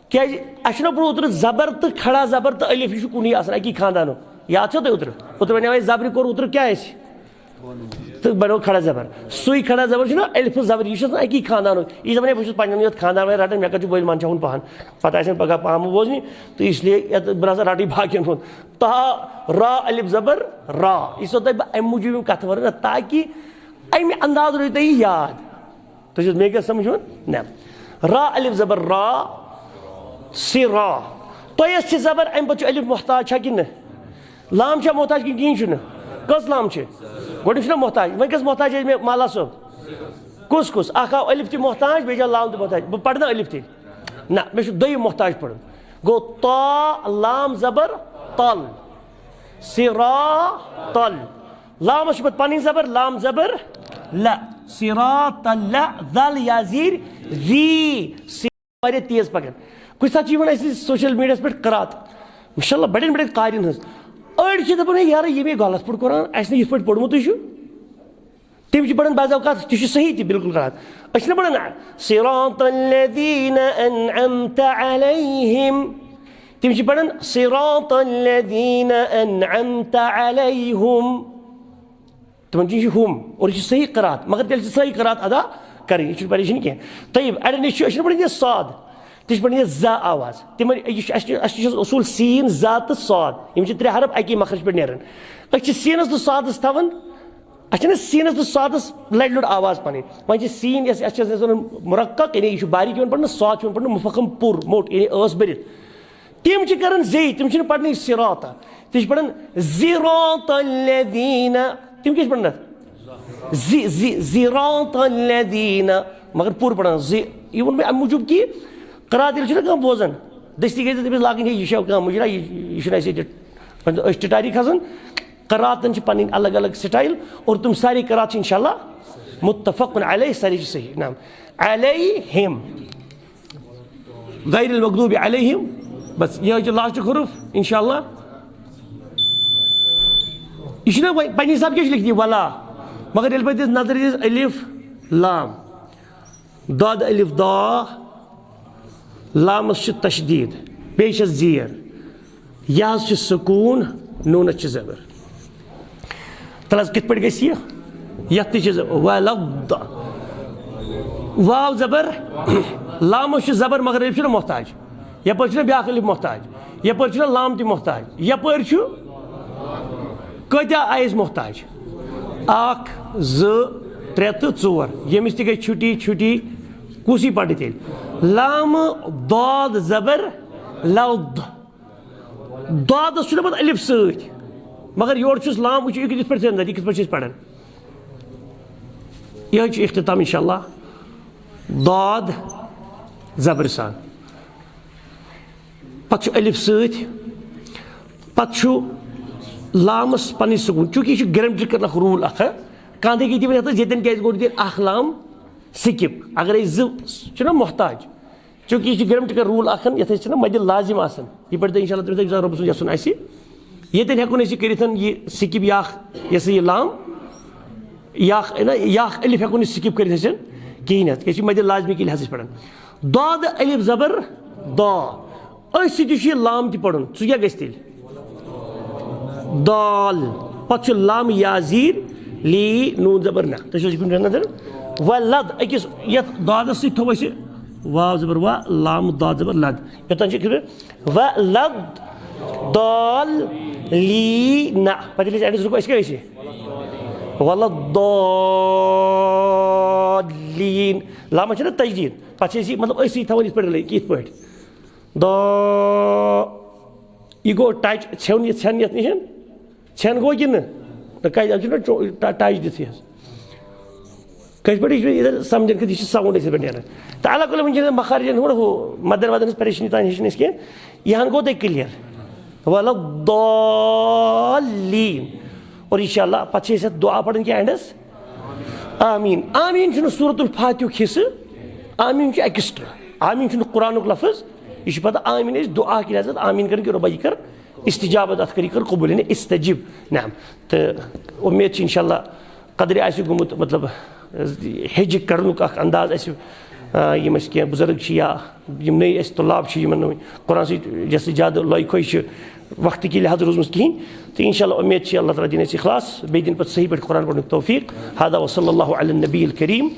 کیٛازِ؟ اَسہِ چھُنہ پوٚرمُت اوترٕ زبر تہٕ کھڑا زبر تہٕ الف، یہِ چھُ کُنُے آسان، اَکی خاندانُک۔ یاد چھا تۄہہِ اوترٕ؟ اوترٕ وَنیٛاو اَسہِ زبرِ کوٚر اوترٕ کیٛاہ اَسہِ؟ تہٕ بنوو کھڑا زبر۔ سُے کھڑا زبر چھُنہ الفِ زبر، یہِ چھُ آسان اَکی خاندانُک۔ یہِ چھُ دَپان ہے، بہٕ چھُس پنٛنٮ۪ن یوت خاندان وٲلۍ رَٹان، مےٚ کَتہِ چھُ بٔلۍ منٛدچھاوُن پَہَن؟ پَتہٕ آسن پَگاہ پامہٕ بوزنہِ، تہٕ اس لیے یَتھ بہٕ نہ سا رَٹٕے باقیَن ہُنٛد۔ تا، را الف زبر را۔ یہِ چھُسو تۄہہِ بہٕ اَمہِ موٗجوٗب یِم کَتھٕ وَنان، تاکہِ اَمہِ انداز روزِ تۄہہِ یہِ یاد۔ تُہۍ چھِو مےٚ کیٛاہ سَمجھُن؟ نہ۔ را الف زبر را، صرا۔ تۄہہِ یۄس چھِ زبر، اَمہِ پَتہٕ چھُ الف محتاج چھا کِنہٕ نہ؟ لام چھا محتاج کِنہٕ کِہیٖنۍ چھُنہٕ؟ کٔژ لام چھِ؟ گۄڈٕنیُک چھُنہ محتاج، وۄنۍ کٔژ محتاج ٲسۍ مےٚ مالا صٲب؟ کُس کُس؟ اَکھ آو الف تہِ محتاج، بیٚیہِ چھا لام تہِ محتاج۔ بہٕ پَرٕ نا الف تیٚلہِ؟ نہ، مےٚ چھُ دوٚیِم محتاج پَرُن۔ گوٚو تا لام زبر تل۔ صرا تل۔ لامَس چھِ پَتہٕ پَنٕنۍ زبر، لام زبر لہ۔ صرا تل، ذل یا زیر، ذی۔ واریاہ تیز پَکان۔ کُنہِ ساتہٕ چھِ یِوان اَسہِ سوشل میٖڈیاہَس پٮ۪ٹھ قرات، ماشاء اللہ، بَڑٮ۪ن بَڑٮ۪ن قارٮ۪ن ہٕنٛز۔ أڑۍ چھِ دَپان، ہے یارٕ، ییٚمۍ ہے غلط پٲٹھۍ قرآن، اَسہِ نہٕ یِتھ پٲٹھۍ پوٚرمُتٕے چھُ۔ تِم چھِ پَران بعض اوقات، تہِ چھُ صحیح تہِ بِلکُل قرات۔ أسۍ چھِنہ پَران، صراط الذین انعمت علیہم۔ تِم چھِ پَران، صراط الذین انعمت علیہم۔ تِمن چھُ یہِ ہُم، اور یہِ چھُ صحیح قرات، مگر تیٚلہِ چھِ صحیح قرات ادا کَرٕنۍ، یہِ چھُنہٕ پریشٲنی کینٛہہ۔ طیب، اَڑٮ۪ن نِش چھُ، أسۍ چھِنہٕ پَران یہِ صاد، تہِ چھِ پَران یہِ زا آواز۔ تِمن، یہِ چھُ، اَسہِ چھُ، اَسہِ چھُ اصوٗل سیٖن، زا تہٕ صاد، یِم چھِ ترٛےٚ حرف اَکی مخرج پٮ۪ٹھ نیران۔ أسۍ چھِ سیٖنَس تہٕ صادَس تھاوان، اَسہِ چھِنہٕ سیٖنَس تہٕ صادَس لَڑِ لوٚڑ آواز پَنٕنۍ۔ وۄنۍ چھِ سیٖن، یَس، یَس چھِ أسۍ وَنان مرقق، یعنی یہِ چھُ باریٖک یِوان پَرنہٕ، صاد چھُ یِوان پَرنہٕ مُفخم پُر، موٚٹ، یعنی ٲس بٔرِتھ۔ تِم چھِ کران زے، تِم چھِنہٕ پرنٕے صراطہ، تِم چھِ پران زِراطَ الَّذِينَ۔ تِم کیٛاہ چھِ پران اَتھ؟ زِ، زِ، زِراطَ الَّذِينَ، مگر پوٗرٕ پران زِ۔ یہِ ووٚن مےٚ اَمہِ موٗجوٗب کہِ قرات ییٚلہِ چھُنہ کانٛہہ بوزان، دٔستی گژھِ تٔمِس لاگٕنۍ، ہے، یہِ چھا کانٛہہ مُجرا، یہِ، یہِ چھُنہٕ اَسہِ ییٚتہِ أسۍ ٹٹاری کھسان۔ قراتن چھِ پنٕنۍ الگ الگ سٹایل، اور تِم سارے قرات چھِ انشاءاللہ متفق علیہ، سارے چھِ صحیح۔ نعم۔ علیہم۔ غیر المغضوب علیہم۔ بس، یہِ حظ چھُ لاسٹُک حروف، انشاءاللہ۔ یہِ چھُنہ وۄنۍ پننہِ حساب کیٛاہ چھُ لیکھِتھ یہِ ولا؟ مگر ییٚلہِ پتہٕ أسۍ نظر دِژ الف لام، داد الف دا، لامس چھِ تشدید، بیٚیہِ چھس زیر، یس چھِ سکوٗن، نوٗنس چھِ زبر۔ تَلہٕ حظ کِتھ پٲٹھۍ گژھِ یہِ؟ یَتھ تہِ چھِ ز-، ولد۔ واو زبر، لامَس چھُ زبر مگر الف چھُنہ محتاج۔ یَپٲرۍ چھُنہ بیٛاکھ الف محتاج۔ یَپٲرۍ چھُنہ لام تہِ محتاج۔ یَپٲرۍ چھُ کۭتیٛاہ آیَس محتاج؟ اَکھ، زٕ، ترٛےٚ تہٕ ژور۔ ییٚمِس تہِ گٔے چھُٹی، چھُٹی۔ کُس یی پَرنہِ تیٚلہِ؟ لامہٕ داد زبر لد۔ دادس چھُنہ پتہٕ الف سۭتۍ، مگر یورٕ چھُس لام وٕچھِو، یہِ کِتھ پٲٹھۍ چھِ اَنان، یہِ کِتھ پٲٹھۍ چھِ أسۍ پران۔ یہِ حظ چھُ اختتام انشاءاللہ۔ داد زبرِ سان، پتہٕ چھُ الف سۭتۍ، پتہٕ چھُ لامس پنٕنۍ سکوٗن، چوٗنٛکہِ یہِ چھُ گرٛیمٹِکل اکھ روٗل اکھ۔ کانٛہہ تہِ ہیٚکہِ تہِ ؤنِتھ، ییٚتٮ۪ن کیٛازِ گوٚو تیٚلہِ اکھ لام سِکِپ، اگر أسۍ زٕ چھِنہ محتاج، چوٗنٛکہِ یہِ چھُ گرٛیمٹِکل روٗل اکھ، یتھ أسۍ چھِنہ مدِ لازم آسان، یہِ پٮ۪ٹھ تہٕ انشاءاللہ تٔمِس رۄب سُنٛد یژھُن آسہِ، ییٚتٮ۪ن ہٮ۪کو نہٕ أسۍ یہِ کٔرِتھ، یہِ سِکِپ یا اکھ، یہِ ہسا یہِ لام، یا اکھ، نہ، یا اکھ الف ہٮ۪کو نہٕ سِکِپ کٔرِتھ أسۍ کِہیٖنۍ، یتھ کیٛازِ چھِ مدِ لازمی کِلۍ حظ أسۍ پران۔ داد الف زبر دا، أتھۍ سۭتۍ چھُ یہِ لام تہِ پرُن، سُہ کیٛاہ گژھِ تیٚلہِ؟ دال۔ پتہٕ چھُ لام یا زیٖر، لی نوٗن زبر نہ۔ تُہۍ چھِو حظ یہِ کُنہِ نظر؟ ولد، أکِس یَتھ دادس سۭتۍ تھوٚو اَسہِ واو زبر وا، لام داد زبر لد۔ یوٚتام چھِ کِتھ پٲٹھۍ؟ ولد دال لی نہ۔ پتہٕ ییٚلہِ أسۍ اٮ۪نڈس رُکو، أسۍ کیٛاہ گژھِ؟ ولد دالین۔ لامس چھِ نہ تجدیٖد۔ پتہٕ چھِ أسۍ یہِ مطلب أسۍ سۭتۍ تھاوان یِتھ پٲٹھۍ رلٲیِتھ، کِتھ پٲٹھۍ؟ دا، یہِ گوٚو ٹچ، ژھیوٚن یہِ، ژھٮ۪ن یَتھ نِش۔ ژھٮ۪ن گوٚو کِنہٕ نہ؟ کَتہِ، اَتھ چھُنہ ٹو-، ٹَ-، ٹچ دِتھٕے حظ۔ کِتھ پٲٹھۍ یہِ چھُ یہِ سَمجھان کہِ یہِ چھِ ساوُنٛڈ أسۍ پٮ۪ٹھ نیران۔ تہٕ اللہ کُلہِ وٕنہِ چھِ مخارجَن ہُنٛد ہُہ مَدَن وَدَن ہٕنٛز پریشٲنی تانۍ ہیٚچھِ نہٕ أسۍ کینٛہہ۔ یہِ ہَن گوٚو تۄہہِ کِلیَر۔ وَلَا الضَّالِّیٖن۔ اور اِنشاءاللہ پَتہٕ چھِ أسۍ اَتھ دُعا پَران کینٛہہ اینڈَس۔ آمیٖن۔ آمیٖن چھُنہٕ سورۃ الفاتحُک حصہٕ، آمیٖن چھُ ایکسٹرا۔ آمیٖن چھُنہٕ قرآنُک لفظ، یہِ چھُ پَتہٕ آمیٖن أسۍ دُعا کہِ لحاظ آمیٖن کَران کہِ رۄبا یہِ کَر استجابت، اَتھ کَر یہِ کَر قبوٗل، یعنی استجب۔ نعم۔ تہٕ اُمید چھِ اِنشاءاللہ قدرِ آسہِ گوٚمُت، مطلب، ہیٚجہِ کَرنُک اَکھ انداز اَسہِ، آ، یِم اَسہِ کینٛہہ بُزرگ چھِ یا یِم نٔے اَسہِ طلاب چھِ، یِمَن نہٕ وۄنۍ قرآن سۭتۍ یۄس زیادٕ لۄے کھوے چھِ وقتہٕ کہِ لحاظ روٗزمٕژ کِہیٖنۍ۔ تہٕ اِنشاءاللہ اُمید چھِ اللہ تعالیٰ دِنۍ اَسہِ اِخلاص، بیٚیہِ دِنۍ پَتہٕ صحیح پٲٹھۍ قرآن پَرنُک توفیٖق۔ هذا وصلی اللہ علی النبی الکریم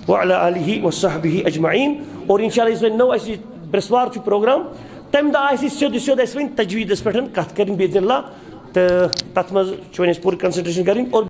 وعلی آلہ وصحبہ اجمعین۔ اور اِنشاءاللہ یُس وۄنۍ نٔو اَسہِ برٛٮ۪سوار چھُ پروگرام، تَمہِ دۄہ آسہِ سیوٚدُے سیوٚد اَسہِ وۄنۍ تجویٖدَس پٮ۪ٹھ کَتھ کَرٕنۍ بإذن اللہ۔ تہٕ تَتھ منٛز چھُ وۄنۍ اَسہِ پوٗرٕ concentration کَرٕنۍ۔ اور